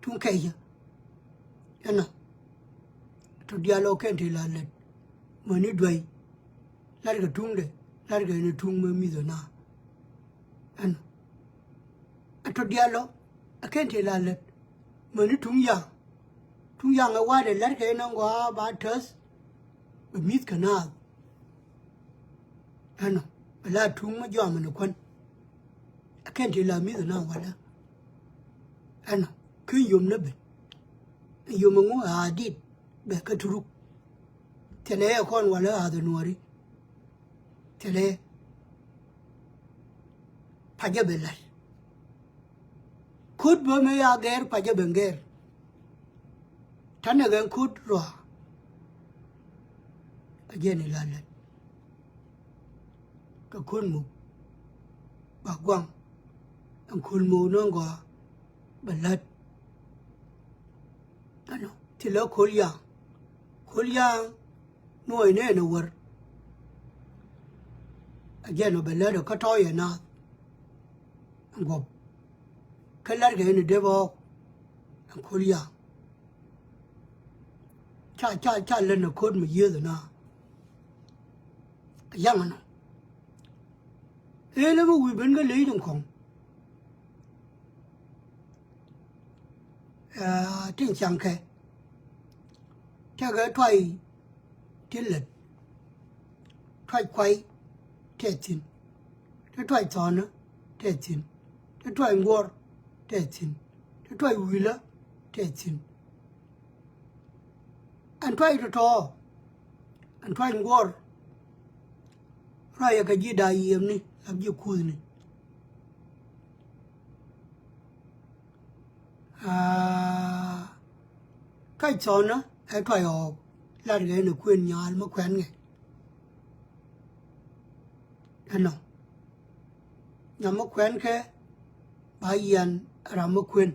Tuŋ kɛcä ɛnɔ. Tɔ diaal ɔ kɛn te la lät mäni duäy. La̱rkɛ tuŋdɛ la̱rkɛ ni tuŋ mä mi̱th ɔ naath. Ɛnɔ. Ɛ tɔ diaal ɔ ɛ kɛn te la lät mäni tuŋ yaŋ. Tuŋ yaŋ ɛ wa̱a̱dɛ la̱rkɛ ni ŋɔaa ba täth. Bɛ mi̱th kɛ naath. Ɛnɔ bɛ la tuŋ mä jɔam ɛn kuän. Ɛ kɛn te la mi̱th ɛ naath walɛ. Ɛnɔ kä yom ni ben. Yom ɛŋu ɛ adit bɛ kä turuk. Thilɛ ɛ kɔn walɛ ath ɛ nuɔri. Thilɛ pacä ben la̱t. Ko̱t bä mëë ya gɛr pacä ben gɛr. Ta̱nɛ ɣän ko̱t rɔa. A jɛn in la lät kɛ ko̱t muk. Ba guaŋ ɛn ko̱l muk ni ŋɔaa bɛ lät. Ɛnɔ thilɛ ko̱l yaŋ. Ko̱l yaŋ nuɔɔc ni ɛn ɛ wär. A jɛn ɔ bɛ lät ɔ kä tɔ̱ yɛ naath. Ɛn guɔ̱p kä la̱rkɛ ɛn ɛ dep ɣɔɔk. Ɛn ko̱l yaŋ ca ca ca lät ni ko̱t mi yiëëth ɛ naath. Yaŋ ɛnɔ. Ëë lä mi wi̱i̱ ben kä ley tin kɔ̱ŋ. Aa, tin caŋkɛ. Tekɛ tuay tin lät. Tuac kuay tɛ thi̱n. Te tuac thɔ̱ɔ̱nä tɛ thi̱n. Te tuac ŋuɔr tɛ thi̱n. Te tuac wi̱lä tɛ thi̱n. Ɛn tuac tɔ̱tɔ̱ ɛn tuac ŋuɔr. Ruacɛ kɛ ji̱ da̱a̱ yiëëmni lap ji̱ kuuthni. Aa, kac thɔ̱ɔ̱nä ɛ tuac ɣɔɔk. La̱rkɛ ni kuën nyaal mi kuɛ̈nkɛ. Ɛnɔ nyam mi kuɛ̈nkɛ ba yian ram mi kuën.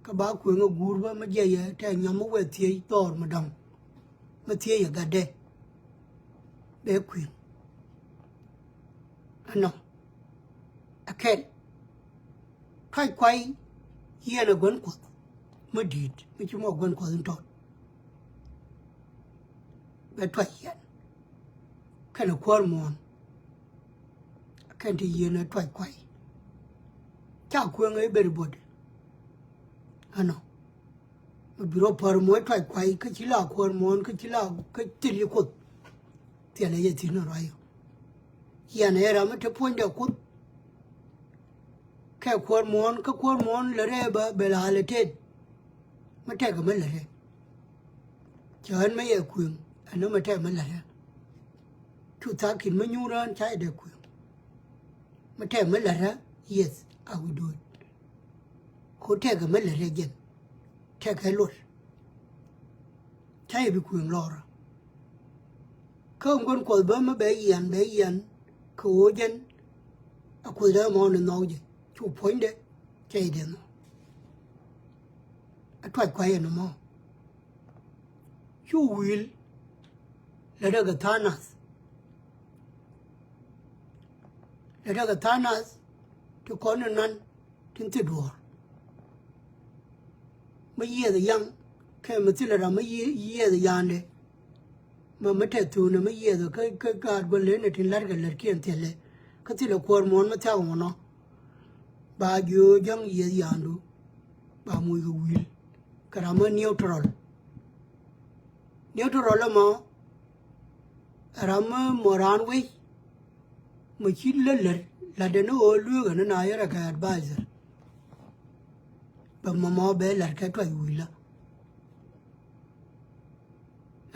Kä ba kuëŋ ɛ guur bä mi jiɛc ɛ tɛ nyam mi wee thiec dhɔr mi dɔ̱ŋ mi thiec ɛ gatdɛ. Bɛ kuëŋ ɛnɔ. Ɛ kɛn tuac kuay yiɛn ɛ gua̱n kuɔth mi di̱i̱t mi ci mɔ gua̱n kuɔth in tɔt. Bɛ tuac yiɛn kɛnɛ kuäär muɔ̱ɔ̱n. Kɛn ti yieen ɛ tuac kuay. Ca kueŋ ɛ beri bot. Ɛnɔ Bi rɔ pär muɔc tuac kuay kä ci la kuäär muɔ̱ɔ̱n kä ci la kä thil yi Kuoth. Thilɛ yɛ thi̱n ruac yɔ. Yɛn ɛ ram mi te puɔ̱nydɛ Kuoth. Kɛ kuäär muɔ̱ɔ̱n kä kuäär muɔ̱ɔ̱n lät rɛ bä bɛ la lɛ tet. Mi tɛkɛ mi lät rɛ. Cɛ ɣän mi yɛ kuëŋ ɛn mi tɛk mi lät rɛ. Cu thakin mi nyuur ɣän ca yɛ dee kuëŋ. Mi tɛk mi lät rɛ, yes, I will do it. Ko tɛkɛ mi lät rɛ jɛn. Tɛkɛ luɔt. Ca yɛ bi kuëŋ lɔrä. Kä ŋuän Kuɔth bä mi bɛ yian, bɛ yian kɛ ɣöö jɛn a Kuoth dee mɔ ni nhɔk jɛ. Cu puɔ̱nydɛ cɛ i̱ dee nhɔk. A tuac kuay ɛn mɔ. Cu wi̱i̱l lɛ dee kɛ tha̱a̱ŋ nath. Lɛ dee kɛ tha̱a̱ŋ nath ti kɔn ni nan tin thil duɔ̱ɔ̱r. Mi yiɛth yaŋ kɛ mi thilɛ ram mi yiɛth ya̱a̱ndɛ. Mi mi tɛth thuunɛ mi yiɛth kä kä gaat gua̱n lënɛ tin la̱rkɛ la̱rkiɛn thilɛ. Kä thilɛ kuäär muɔ̱ɔ̱n mi thiak ŋuɔ̱nɔ. Ba jiö jäŋ yiɛth ya̱a̱ndu. Ba muc kɛ wi̱i̱l kɛ ram mi neutral. Neutral ɛmɔ ɛ ram mi mɔ raan wec. Mɔ ci lät lät la̱tdɛ ni ɣöö lueek ɣän ni na yɛrɛ kɛ advisor. Bɛ mɔmɔ bɛ la̱t kɛ tuac wi̱i̱lä.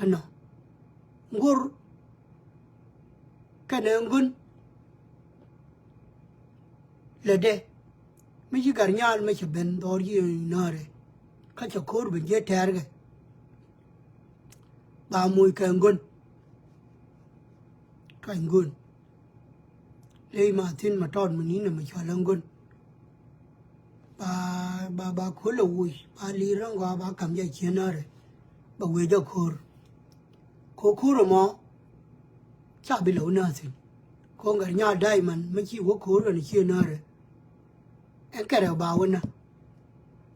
Ɛnɔ ŋor kɛnɛ ŋön lätdɛ mi ci gat nyaal mi cɛ ben dhɔr ci nääri. Kä cɛ ko̱o̱r ben jiɛ tɛɛrkɛ. Ba moc kɛ ŋön. Tuac ŋön. Ley ma thi̱n ma tɔt mi ni̱n mi cɔl ɛ ŋön. Ba ba ba ko̱l ɛ woc ba li̱i̱r ɛ ŋɔaa ba ka̱m jɛ ciën nääri. Ba wee jɛ ko̱o̱r. Ko̱o̱r ko̱o̱r ɛmɔ ca bi lɛ wä nääthin. Ko̱o̱r gat nyaal da̱a̱c man mi ci wä ko̱o̱r kɛn ciën nääri. Ɛn kɛrɛ ba wä nä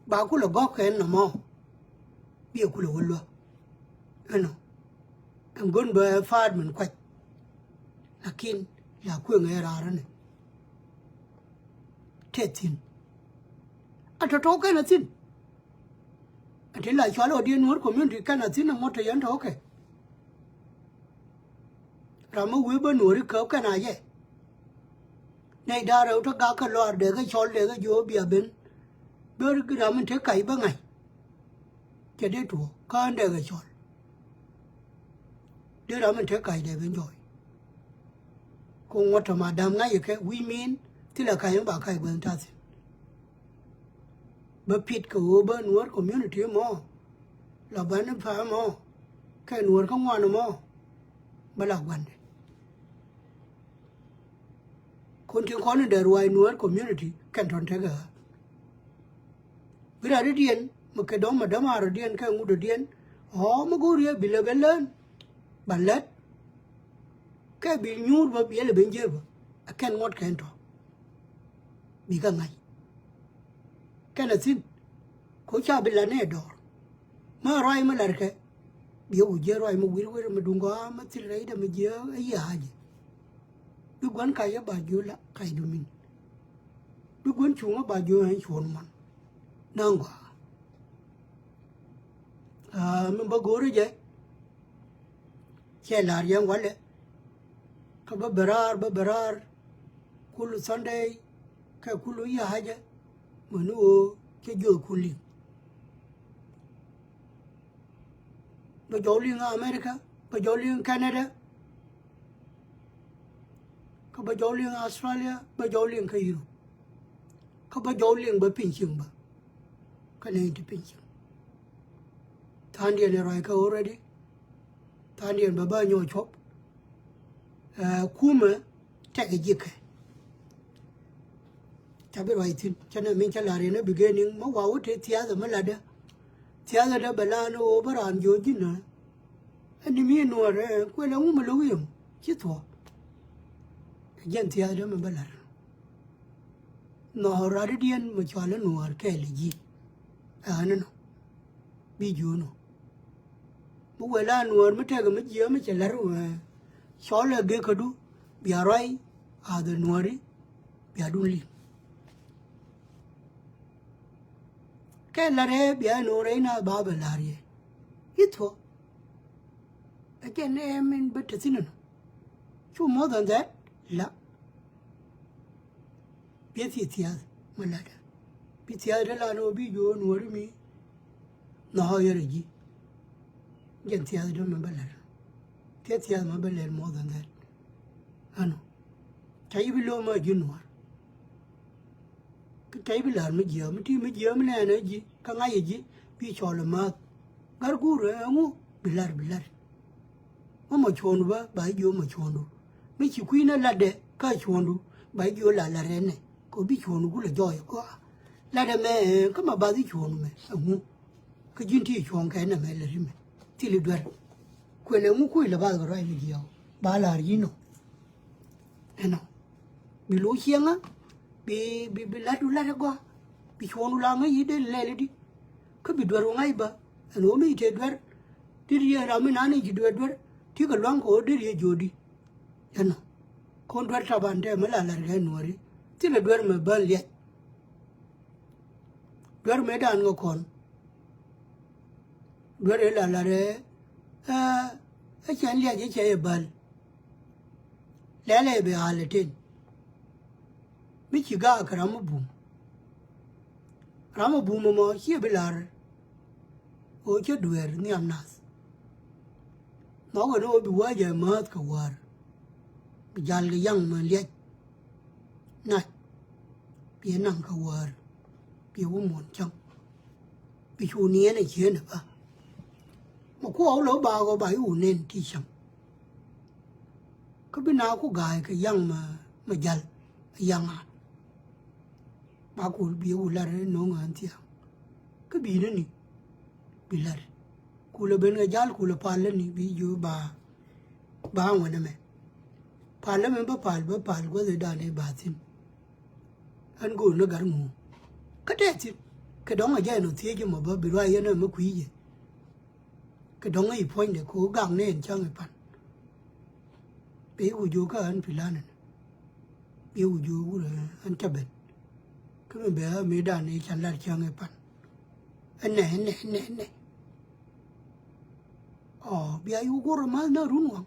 ba kulɛ gɔ̱k kɛ ɛn nɔmɔ. Biɛ kulɛ wä luäk. Ɛnɔ ɛn gun bä ɛ faat min kuac. Lakin la kueŋ ɛ raar ɛnɛ. Tɛ thi̱n a tɔ̱tɔ̱ kɛn a thi̱n. A ti la cual ɔ diɛ Nuɔ̱ɔ̱r community kɛn a thi̱n a ŋuɔ̱t tɛ yɛn tɔ̱ kɛ. Ram mi wee bä Nuɔ̱ɔ̱ri käp kɛn a yɛ. Nɛy da̱a̱ rɛw te gak kä lɔaar dee kä cɔl dee kä jiö bia ben. Bä ram in te kac bä ŋa̱c. Cɛ dee tuɔɔk kä in dee kɛ cɔl. Dee ram in te kac dee ben jɔɔy. Ku ŋuɔ̱t tɔ ma dam ŋa̱c ikɛ wi̱i̱ mi̱i̱n thilɛ kac in ba kac guäth ta̱thi̱n. Bä pit kɛ ɣöö bä Nuɔ̱ɔ̱r community mɔ la bän in pa̱a̱ mɔ kɛ Nuɔ̱ɔ̱r kä ŋuan mɔ. Bä la gua̱ndɛ. Kun tin kɔn in dee ruac Nuɔ̱ɔ̱r community kɛn tɔ̱n tekɛ ɣä. Bi rɛ̈t i̱diɛn mi kɛ dɔ̱ŋ mi dämaarɔ̱diɛn kɛ ŋutdɔ̱diɛn ɣɔ̱ɔ̱ mi go̱o̱r yɛ bi lɛ ben lään. Ba lät kɛ bi nyuur bä biɛl ɛ ben jiëë bä ɛ kɛn ŋuɔ̱t kɛn tɔ̱. Bikɛ ŋa̱c kɛn a thi̱n. Ko ca bi lat ni ɛ dɔɔr mi ruac mi latkɛ. Biɛ wi̱c jiɛ ruac mi wi̱r wi̱r mi duŋ gɔaa mi thil rɛy dɛ mi jiɛ ɛ yia̱a̱ ji̱. Bi gua̱n kac ɛ ba jiö la kac dumin. Bi gua̱n cuŋ ɛ ba jiö ɛn cuɔ̱n muɔ̱n. Naŋ gɔaa. Aa, mi bä go̱o̱ri jɛ. Cɛ la̱r yɛn walɛ. Kä bä bɛ raar bä bɛ raar. Kulu Sunday kɛ kulu ya̱a̱ jɛ. Mäni ɣöö cɛ jiööth kun liŋ. Bä jɔw liŋ America, bä jɔw liŋ Canada. Kä bä jɔw liŋ Australia, bä jɔw liŋ kä Europe. Kä bä jɔw liŋ bä piny cieŋ bä. Kä nɛy ti piny cieŋ. Tha̱a̱ŋdiɛn ɛ ruac kä already. Tha̱a̱ŋdiɛn bɛ bä nyɔk cuɔp. Ɛ, kumɛ tɛkɛ ji̱kɛ. Ca bi ruac thi̱n cä nɛ min cä la̱r yɛn ɛ beginning mi wa wä te thiathɛ mi latdä. Thiathɛ dä bɛ la̱r ni ɣöö bä raan jiɔk ji̱n ɛ. Ɛn ni mi Nuɔ̱ɔ̱r ɛ kuël ɛ ŋu mi lo̱k yom ci thuɔ̱k. Ɛ jɛn thiathɛ dä mi bä la̱r. Nhɔk ratidiɛn mi cɔal i̱ Nuɔ̱ɔ̱r kɛɛl ji̱. Ɛ ɣän inɔ bi jiöönɔ. Mi wëë la Nuɔ̱ɔ̱r mi tekɛ mi jiääk mi cɛ la̱r wee cɔl ɛ gekädu bia ruac athɛ Nuɔ̱ɔ̱ri bia dun liŋ. Kɛ lar ɛ bia ni wä rɛy na ba bɛ lar yɛ. I̱ thuɔ. Ɛ jɛn ɛ min bä te thi̱n ɛnɔ. Cu more than that. La. Bi thiath thiath mi latdä. Bi thiath dä la ni wä bi juɔ̱ɔ̱r nuɔ̱ɔ̱ri mi. Nhɔk yɛrɛ ji̱. Jɛn thiath dä mi bä lat. Thiath thiath mi bä lat more than that. Ɛnɔ. Ca ji̱ bi lo̱o̱m a ji̱ nuɔ̱ɔ̱r. Kä ca ji̱ bi lar mi jiääk mi ti mi jiääk mi nɛɛnɛ ji̱ kä ŋa̱c ji̱ bi cɔl ɛ määth. Gat guur ɛŋu bi lar bi lar. Mä mɔ cuɔ̱ɔ̱ŋdu bä ba ji̱ jiök mɔ cuɔ̱ɔ̱ŋdu. Mi ci kui̱n ɛ latdɛ kä cuɔ̱ɔ̱ŋdu ba ji̱ jiök la lat ɛnɛ kɛ bi cuɔ̱ɔ̱ŋdu gulɛ jɔɔc ɛ gɔaa. Latdɛ mɛ kä ma bath i̱ cuɔ̱ɔ̱ŋdu mɛ ɛŋu. Kä ji̱n ti cuɔ̱ɔ̱ŋ kɛ nɛmɛ lɛ rimɛ thil i̱ duer. Kuël ɛŋu kuc lɛ bath kɛ ruac mi jiääk ba la̱r ji̱n nɔ. Ɛnɔ bi lo̱c cieŋä bi bi bi la̱t du la̱t ɛ gɔaa. Bi cuɔ̱ɔ̱ŋdu la ŋäc i̱ dee lɛl i̱di. Kä bi duer wä ŋa̱c bä ɛn ɣöö mi ci tëë duer. Dit yɛ ram mi nani ci duer duer ti kɛ lua̱ŋ kɛ ɣöö dit yɛ jiöödi. Ɛnɔ kɔn duer taban tɛ mi la la̱r kɛ nuɔ̱ɔ̱ri. Thilɛ duer mɛ bän liɛc. Duer mëëdan ŋä kɔn. Duer ëë la la̱r ɛ ɛ cɛn liɛc ɛ cɛ yɛ bäl. Lɛl ɛ bi ɣa̱l ɛ ten. Mi ci gaak kɛ ram mi bum. Ram mi bum ɛmɔ ciɛ bi la̱r. Ɣöö cä dueer nhiam nath. Nhɔkɛ ni ɣöö bi wäcɛ määth kɛ wäär. Bi jal kɛ yaŋ män liɛc. Nac. Bi ɛ naŋ kɛ wäär. Bi ɛ wä muɔ̱n cäŋ. Bi cu niɛn ɛ cieen ɛ bä. Mɛ kuɔɔk lo̱k ba ɣöö ba i̱ wä nɛn ti cäŋ. Kä bi na ku ga̱a̱c kɛ yaŋ mɛ mɛ jal ɛ yaŋ a. Ba kul bi ɛ wä lar ɛ no̱o̱ŋ ɣän thia̱a̱ŋ. Kä bi ni ni bi lar. Kulɛ ben kɛ jal kulɛ pal läni bi jiö ba ba ŋuɛn ɛmɛ. Pal lämɛ bä pal bä pal guäth i̱dan i̱ ba thi̱n. Ɣän go̱o̱r ni gat ŋuun kä tɛth thi̱n. Kɛ dɔ̱ŋ a jɛ ɛn ɔ thiec jɛ mɔ bä bi ruac yɛn ɛmɛ kui̱ jɛ. Kɛ dɔ̱ŋ i̱ puɔ̱nydɛ kɛ ɣöö gak ni ɛn cäŋ i̱ pan. Bɛ i̱ ku jiök kä ɣän pi̱la̱nɛn. Bɛ i̱ ku jiök wurɛ ɣän cä ben. Kä mi bɛ ɣä mëëdan i̱ can lat cäŋ i̱ pan. Ɛnɛ ɛnɛ ɛnɛ ɛnɛ. Ɔ bia yuk go̱r ma̱th na run waŋ.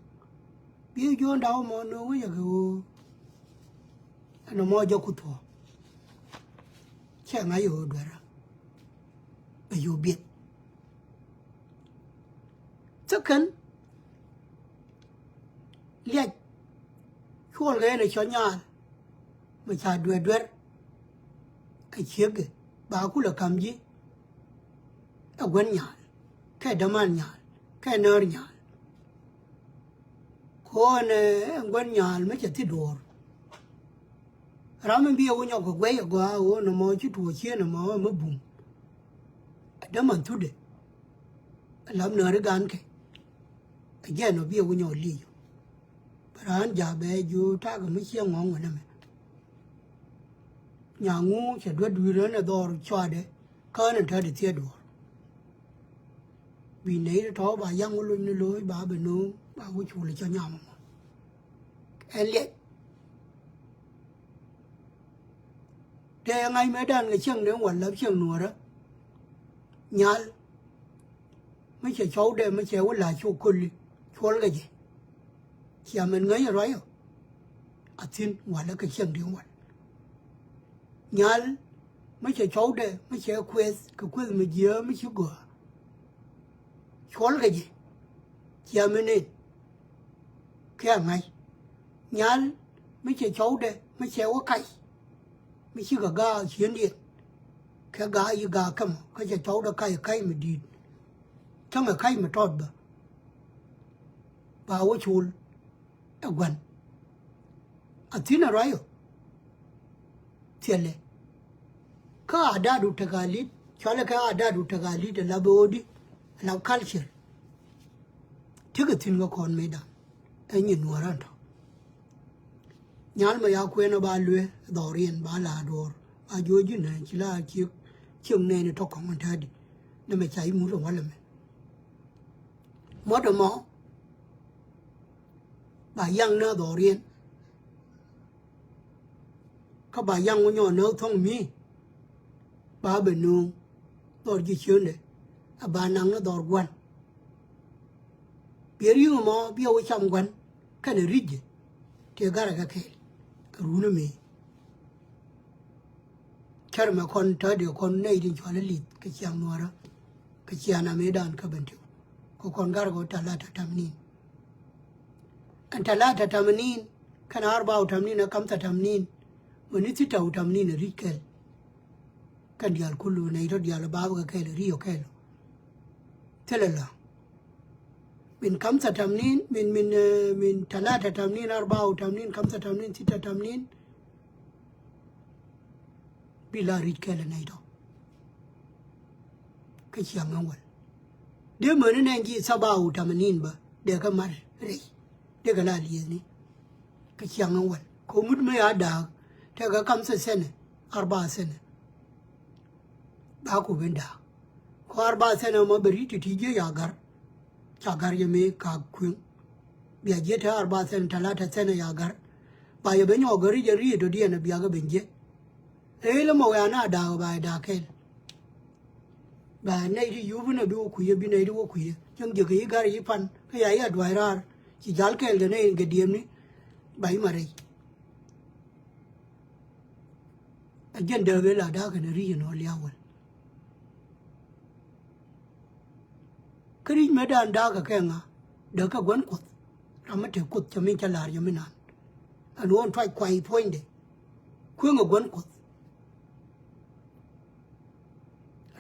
Bia jiök daw mɔ no̱o̱ŋ wec a kɛ ɣöö ɛn ɔmɔ jɔk ku thuɔ̱ɔ̱. Cɛ ŋa̱c ɣöö duɛrä. Bɛ yuk biɛt. Thikɛn liac cuɔl kɛ ɛn ɛ cɔl nyaal. Mi ca duer duer kɛ ciekɛ ba kulɛ ka̱m ji̱. Ɛ gua̱n nyaal kɛ däman nyaal kɛ nääri nyaal. Kɔn ɛ gua̱n nyaal mi cɛ thi duɔ̱ɔ̱r. Ram mi bi ɛ wä nyɔk kɛ guɛy ɛ gɔaa ɣöö nɔmɔ ci tuɔɔk cieen ɛmɔ ɛ mi buŋ. Ɛ däman thutdɛ ɛ la̱p nääri gankɛ. Ɛ jɛn ɔ bi ɛ wä nyɔk lic ɔ. Bɛ raan ja̱a̱k bɛ jiö ta̱a̱ kɛ mi ciɛ ŋɔ̱ɔ̱ŋ wä nɛmɛ. Nyaŋu cɛ duet dui̱r ɣän ɛ dhɔr cuaadɛ kä ɣän ɛ tätdɛ thiee duɔ̱ɔ̱r. Bi nɛy tɔ̱ ba yaŋ wä lony ni lo̱c ba bɛ no̱o̱ŋ ba wä cul ɛ cä nyam ɛmɔ. Ɛn liɛc. Dee ŋa̱c mëëdan kɛ cieŋ den wal lap cieŋ nuɔ̱ɔ̱rä. Nyal. Mi cɛ cɔwdɛ mi cɛ wä la cuk köli cuɔl kɛ jɛ. Cia mɛn ŋäc ruac ɔ. A thi̱n walä kɛ cieŋ di̱ŋ wal. Nyal mi cɛ cɔwdɛ mi cɛ kueth kɛ kueth mi jiääk mi ci gɔaa. Cuɔl kɛ jɛ. Cia mɛn en. Kɛ a ŋa̱c. Nyal mi cɛ cɔwdɛ mi cɛ wä kac. Mi cikɛ gaak ciëndiɛn kɛ gaak yi gaak kämä kä cɛ cɔwdɛ kac kac mi di̱i̱t. Cäŋɛ kac mi tɔt bä. Ba wä col ɛ gua̱n. A thi̱n a ruac ɔ. Thilɛ. Kä a da̱a̱du tɛk a li̱t cualɛ kɛ a da̱a̱du tɛk a li̱t ɛ lap ɛ ɣöödi ɛ lap culture. Tekɛ thi̱n kä kɔn mëëdan. Ɛ nyin nuɔ̱ɔ̱r an tɔ̱. Nyal mɛ ya kuɛn ɔ ba luee dhɔriɛn ba la duɔ̱ɔ̱r ba jiö ji̱n nɛ ci la ciek ciek nɛɛni tɔ̱ kɔ̱ŋ ɛn täädi. Nɛ mɛ ca i̱ mut ɛ walɛ mɛ. Muɔ̱t ɛmɔ ba yaŋ nä dhɔriɛn. Kä ba yaŋ wä nyɔɔn nä thɔ̱ŋ mi ba bɛ nööŋ. dhɔr ji̱ ciöndɛ, a ba naŋ ni dhɔr gua̱n. Biɛ ri̱ŋ ɛmɔ biɛ wä cam gua̱n kɛnɛ ri̱c jɛ. Tëë garɛ kɛ kɛɛl kɛ runä mëë. Cär mɛ kɔn tätdiɛ kɔn nɛy tin cɔal i̱ li̱th kɛ ciaŋ nuäärä kɛ ciaŋ amëëdan kä Bentiu. Kɛ kɔn garɛ kɛ wä talata tamanin. Ɛn talata tamanin kɛnɛ arba u tamanin ɛ kamtha tamanin. Mɛ ni thita u tamanin ɛ ri̱c kɛl. Kɛn diaal kulu nɛy tɔ diaal ɛ baabä kɛ kɛl ɛ ri̱c ɔ kɛl ɔ. Thilɛ la min kamtha tamanin, min, min, eh, min talata tamanin, arba u tamanin, kamtha tamanin, thita tamanin. Bi la ri̱c kɛl ɛ nɛy tɔ. Kä ciaŋ ɛ wäl. Dee mäni nɛn ji̱ saba u tamanin bä dee kɛ mat rɛy. Dee kɛ la li̱ethni. Kä ciaŋ ɛ wäl kɛ mut mi ya da̱a̱k. Tɛkɛ kamtha sɛnɛ, arba sɛnɛ. Ba ku ben da̱a̱k. Kɔ arba sɛnɛ mɔ bɛ ri̱t ti̱ti̱ jiɛ ya ga̱r. Ca ga̱r yɛ mëë ka kueŋ. Bia jiɛ te arba sɛnɛ talata sɛnɛ ya ga̱r. Ba yɛ ben nyɔk gäri jɛ ri̱t dɔ̱diɛn a bia kɛ ben jiɛ. Ëël ɛmɔ wɛ ana da̱a̱k ba yɛ da̱a̱k kɛl. Ba nɛy ti yup inɛ bi wä kui̱ yɛ bi nɛy ti wä kui̱ yɛ. Cäŋ jiɛ kɛ yi ga̱r yi pan kä ya yi a dua̱c raar. Ci jal kɛɛl kɛ nɛy in kɛ diëëmni. Ba yi ma rɛy. A jɛn dääk ëë la da̱a̱k kɛnɛ ri̱c ɛn ɣöö lia̱a̱ wäl. Kä ri̱c mëëdan da̱a̱k kɛ kɛ ŋa dääk kɛ gua̱n kuoth. Ram mi te kuoth cɛ min cä la̱r jɛ mi naan. Ɛn ɣöö ɛn tuac kuay puɔ̱nydɛ. Kueŋ ɛ gua̱n kuoth.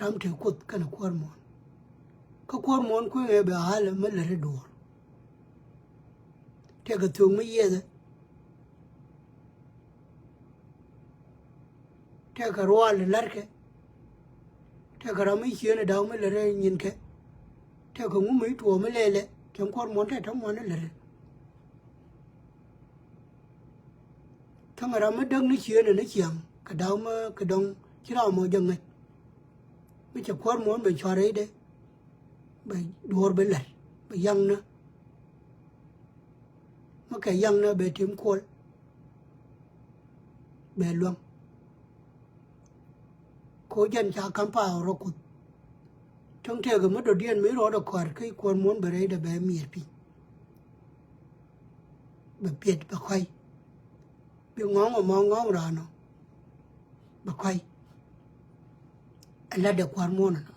Ram te kuoth kɛnɛ kuäär muɔ̱ɔ̱n. Kä kuäär muɔ̱ɔ̱n kueŋ ɛ bɛ ɣa̱lɛ mi lät i̱ duɔ̱ɔ̱r. Tëëkɛ thööŋ mi yiɛthɛ. Tëëkɛ ruaal i̱ la̱rkɛ. Tëëkɛ ram mi cieen i̱ da̱w mi lät i̱ nyinkɛ. Tëëkɛ ŋu mi tuɔɔk mi lɛlɛ. Cäŋ kuäär muɔ̱ɔ̱n tëë te muɔ̱ɔ̱n i̱ lät i̱. Thäŋɛ ram mi däk ni cieen ni ciaŋ kɛ da̱w mi kɛ dɔ̱ŋ ci ram mɔ jɛ ŋäc. Mi cɛ kuäär muɔ̱ɔ̱n bɛ cua̱r rɛydɛ bɛ duɔ̱ɔ̱r bɛ lɛr bɛ yaŋnä. Mi kɛ yaŋnä bɛ tim kuɔl bɛ luäŋ. Ko jɛn ca ka̱m pa̱a̱ rɔ kuth. Cäŋ tëëkɛ mi dɔ̱diɛn mi rɔɔdɛ kɔaar kä kuäär muɔ̱ɔ̱n bɛ rɛydɛ bɛ miɛɛr piny. Bɛ piɛt bɛ kɔ̱a̱c. Bi ŋɔ̱ɔ̱ŋ ɛmɔ ŋɔ̱ɔ̱ŋ raan ɔ bɛ kɔ̱a̱c. Ɛ la̱tdɛ kuäär muɔ̱ɔ̱n ɛnɔ.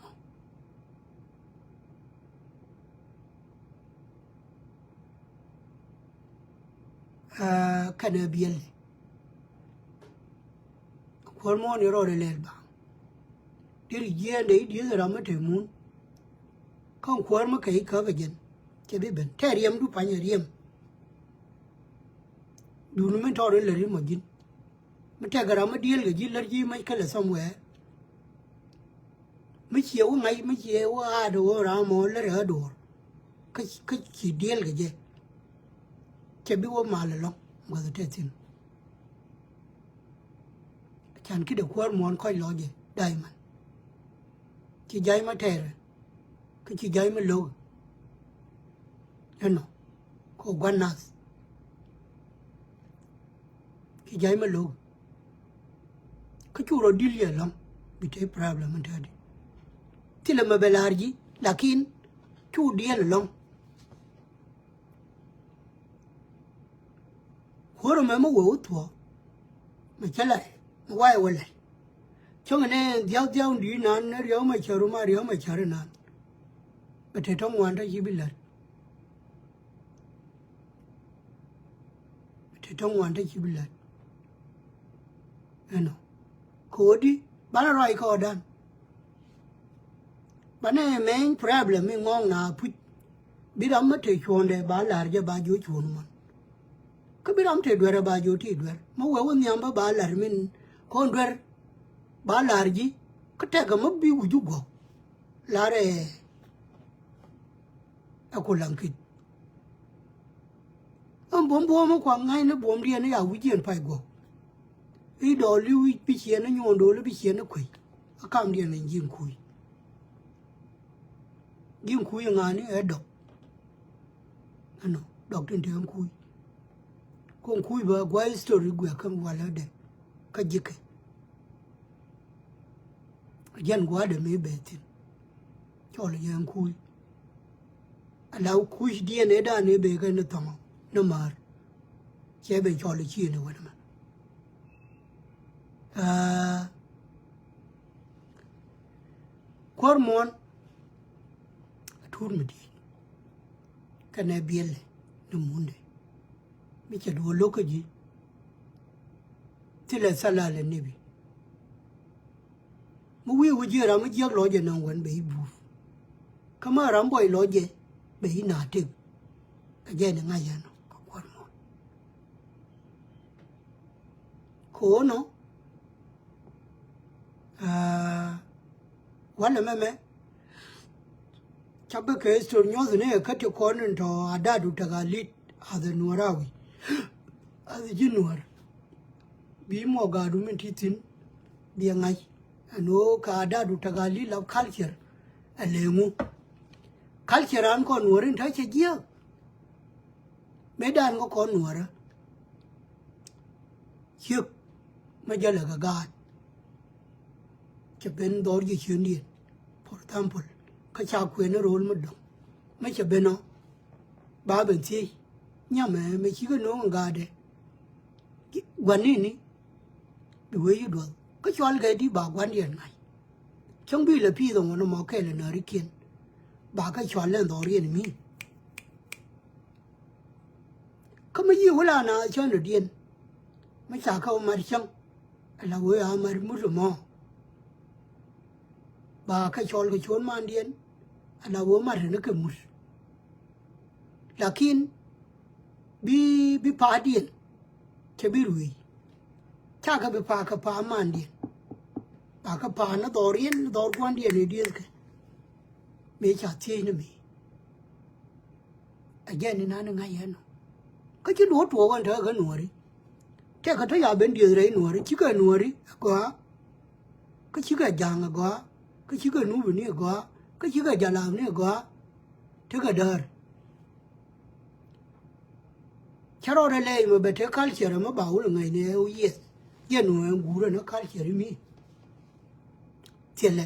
Aa, kɛnɛ biɛl. Kuäär muɔ̱ɔ̱n i̱ rɔɔdɛ lɛl ba. Deri jiɛɛndɛ i̱ dieth ram mi te mun. Kä kuäär mi kɛ i̱ käp ɛ jɛn cɛ bi ben tɛ riɛmdu pany ɛ riɛm. Duni min tɔɔr in lät in mɔ ji̱n. Mi tɛkɛ ram mi dieel kɛ ji̱ lät ji̱ mac kälɛ somewhere. Mi ciɛ wä ŋa̱c mi ciɛ wä aat wä ram mɔ lät ɛ duɔ̱ɔ̱r. Kä, kä ci dieel kɛ jɛ. Cɛ bi wä mal ɛlɔ̱ŋ gua̱th ɛ tɛ thi̱n. Can ki̱dɛ kuäär muɔ̱ɔ̱n kɔc lɔc jɛ daiman. Ci ja̱c ma tɛɛrɛ kä ci ja̱c ma lo̱k. Ɛnɔ kɛ gua̱n nath. Ci ja̱c ma lo̱k. Kä cu rɔ di̱l yɛ lɔ̱ŋ bi te problem in tɛ̈di. Thilɛ mɛ bɛ la̱r ji̱ lakin cu diɛl lɔ̱ŋ. Kuäärä mɛ mi wee wä thuɔ̱ɔ̱. Mɛ cä lɛ mɛ wayɛ wä lɛ. Cäŋɛ nɛ dhiaw dhiaw di̱i̱t nan ni riaw mɛ cäru ma riaw mɛ cäri nan. Bɛ te tɔ̱ŋ wan te ci bi lät. Bɛ te tɔ̱ŋ wan te ci bi lät. Ɛnɔ ko̱di banɛ ruac kɔɔdan. Banɛ mɛny problem mi ŋɔ̱ɔ̱ŋ na puc. Bi ram mi te cuɔ̱ɔ̱ndɛ ba la̱r jɛ ba jiö cuɔ̱ɔ̱n mɔn. Kä bi ram te duer ba jiö ti duer mi wee wä nhiam bä ba la̱r min kɔn duer. Ba la̱r ji̱ kä tɛkɛ mi bi wi̱c ju guɔ̱k. La̱r ɛ ɛ ku laŋ kit. Ɛn buɔ̱m buɔ̱m mi kuaŋ ŋa̱cni buɔ̱mdiɛn ni ya wi̱c jiɛn pay guɔ̱k. I̱ dɔɔli wi̱c bi ciɛn ni nyuɔ̱ɔ̱n do̱li bi ciɛn ni kuec. A kamdiɛn ni ji̱n kuc. Ji̱n kuc ŋa̱ni ɛ dɔk. Ɛnɔ dɔk tin te ɛn kuc. Kuɔn kuc bä gua̱c history guɛ̈k kä walä dɛ kä ji̱kɛ. Jɛn gua̱a̱dɛ mëë bɛ thi̱n. Cɔl jɛ ɛn kuuc. Ala kuuc diɛn ëë dan ëë bëë kɛ ni thɔŋɔ ni määr. Cɛ ben cɔl i̱ ciëëni wän ɛmɛ. Aa, kuäär muɔ̱ɔ̱n a tuut mi di̱i̱t. Kɛnɛ biɛlɛ ni mundɛ mi cɛ duɔl lo̱k kä ji̱. Thilɛ thalalɛ nibi. Mi wi̱i̱ wi̱i̱ ji̱ ram mi jiäk lɔcɛ naŋ wän bɛ i̱ buur. Kä ma ram buɔy lɔcɛ bɛ i̱ na tëk. Kɛ jɛ ni ŋa̱c ɛn ɔ kɛ kuäär muɔ̱ɔ̱n. Ko̱o̱nɔ, aa, walɛ mɛmɛ. Ca bä kɛ history nyuɔth ni ɛ kä ti kɔn in tɔ adadu tɛk a lit a the nuɔr a wi̱c. A the ji̱ nuɔr. Bi mɔ gaadu min ti thi̱n. Bi ɛ ŋa̱c. Ɛn ɣöö ka adadu tɛk a lit la culture. Ɛ leŋu. Culture an kɔn nuɔr in ta̱ cɛ jiääk. Mëë dan kä kɔn nuɔrä. Ciek mä jälɛ kɛ gaat. Cɛ ben dhɔr ji̱ ciëndiɛn. For example, kä ca kuëën ni ro̱o̱l mi dɔ̱ŋ. Mä cɛ ben ɔ. Ba ben thiec. Nyamɛ mɛ cikɛ no̱o̱ŋ in gaatdɛ. Gua̱n ni ni. Bi wee yi duɔth. Kä cual kɛ di ba gua̱ndiɛn ŋa̱c. Cäŋ bi lɛ pi̱i̱th ɛ ŋuɔ̱n ɛmɔ kɛɛl ɛ näärikiɛn. Ba kä cual lɛn dhɔriɛn mi. Kä mi yiëë wä la naath cä nödiɛn. Mi ca kä wä mat cäŋ. Ala wee a mat mut ɛmɔ. Ba kä cɔl kɛ cuɔ̱n mandiɛn. Ala wee mat ni kɛ mut. Lakin bi, bi pa̱a̱tdiɛn. Cɛ bi ruëëc. Ca kɛ bi pa̱a̱ kɛ pa̱a̱ mandiɛn. Ba kɛ pa̱a̱ ni dhɔriɛn, ni dhɔr gua̱ndiɛn ni diëëthkɛ. Mëë ca thiec ni mëë. Ɛ jɛn ni nan ni ŋa̱c yɛn nɔ. Kä ci duɔ̱ɔ̱k tuɔɔk ɛn tekɛ kä nuɔ̱ɔ̱ri. Tëëkɛ tɔ̱ ya ben diëëth rɛy nuɔ̱ɔ̱ri, cikɛ nuɔ̱ɔ̱ri ɛ gɔaa. Kä cikɛ ja̱a̱ŋ ɛ gɔaa. Kä cikɛ nuupini ɛ gɔaa. Kä cikɛ jalamni ɛ gɔaa. Tekɛ däär. Cä rɔɔdɛ lɛɛc mɛ bɛ te culture mɛ ba wul ŋäcni ɛ wä yieth. Yɛn wä ɛn guurä ni culture mi. Thilɛ.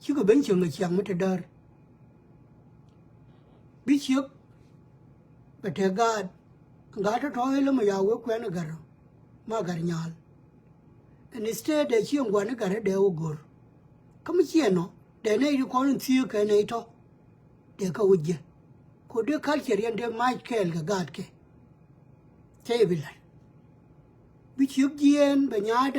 Cikɛ ben cieŋ ɛ ciaŋ mi te däär. Bi ciek bɛ te gaat. Gaat tɔ̱tɔ̱ ilä mɛ ya wee kuɛn ɛ gär. Ma gär nyaal. Ɛn instead dee cieŋ gua̱n ɛ gär ɛ dee wä go̱r. Kä mi ciɛ nɔ dee nɛy ti kɔn in thiee kɛ nɛy tɔ̱. Dee kä wä jiɛ. Ko dee culture yɛn dee mac kɛɛl kɛ gaatkɛ. Cɛ yɛ bi la̱t. Bi ciek jiɛɛn bɛ nyaatdɛ.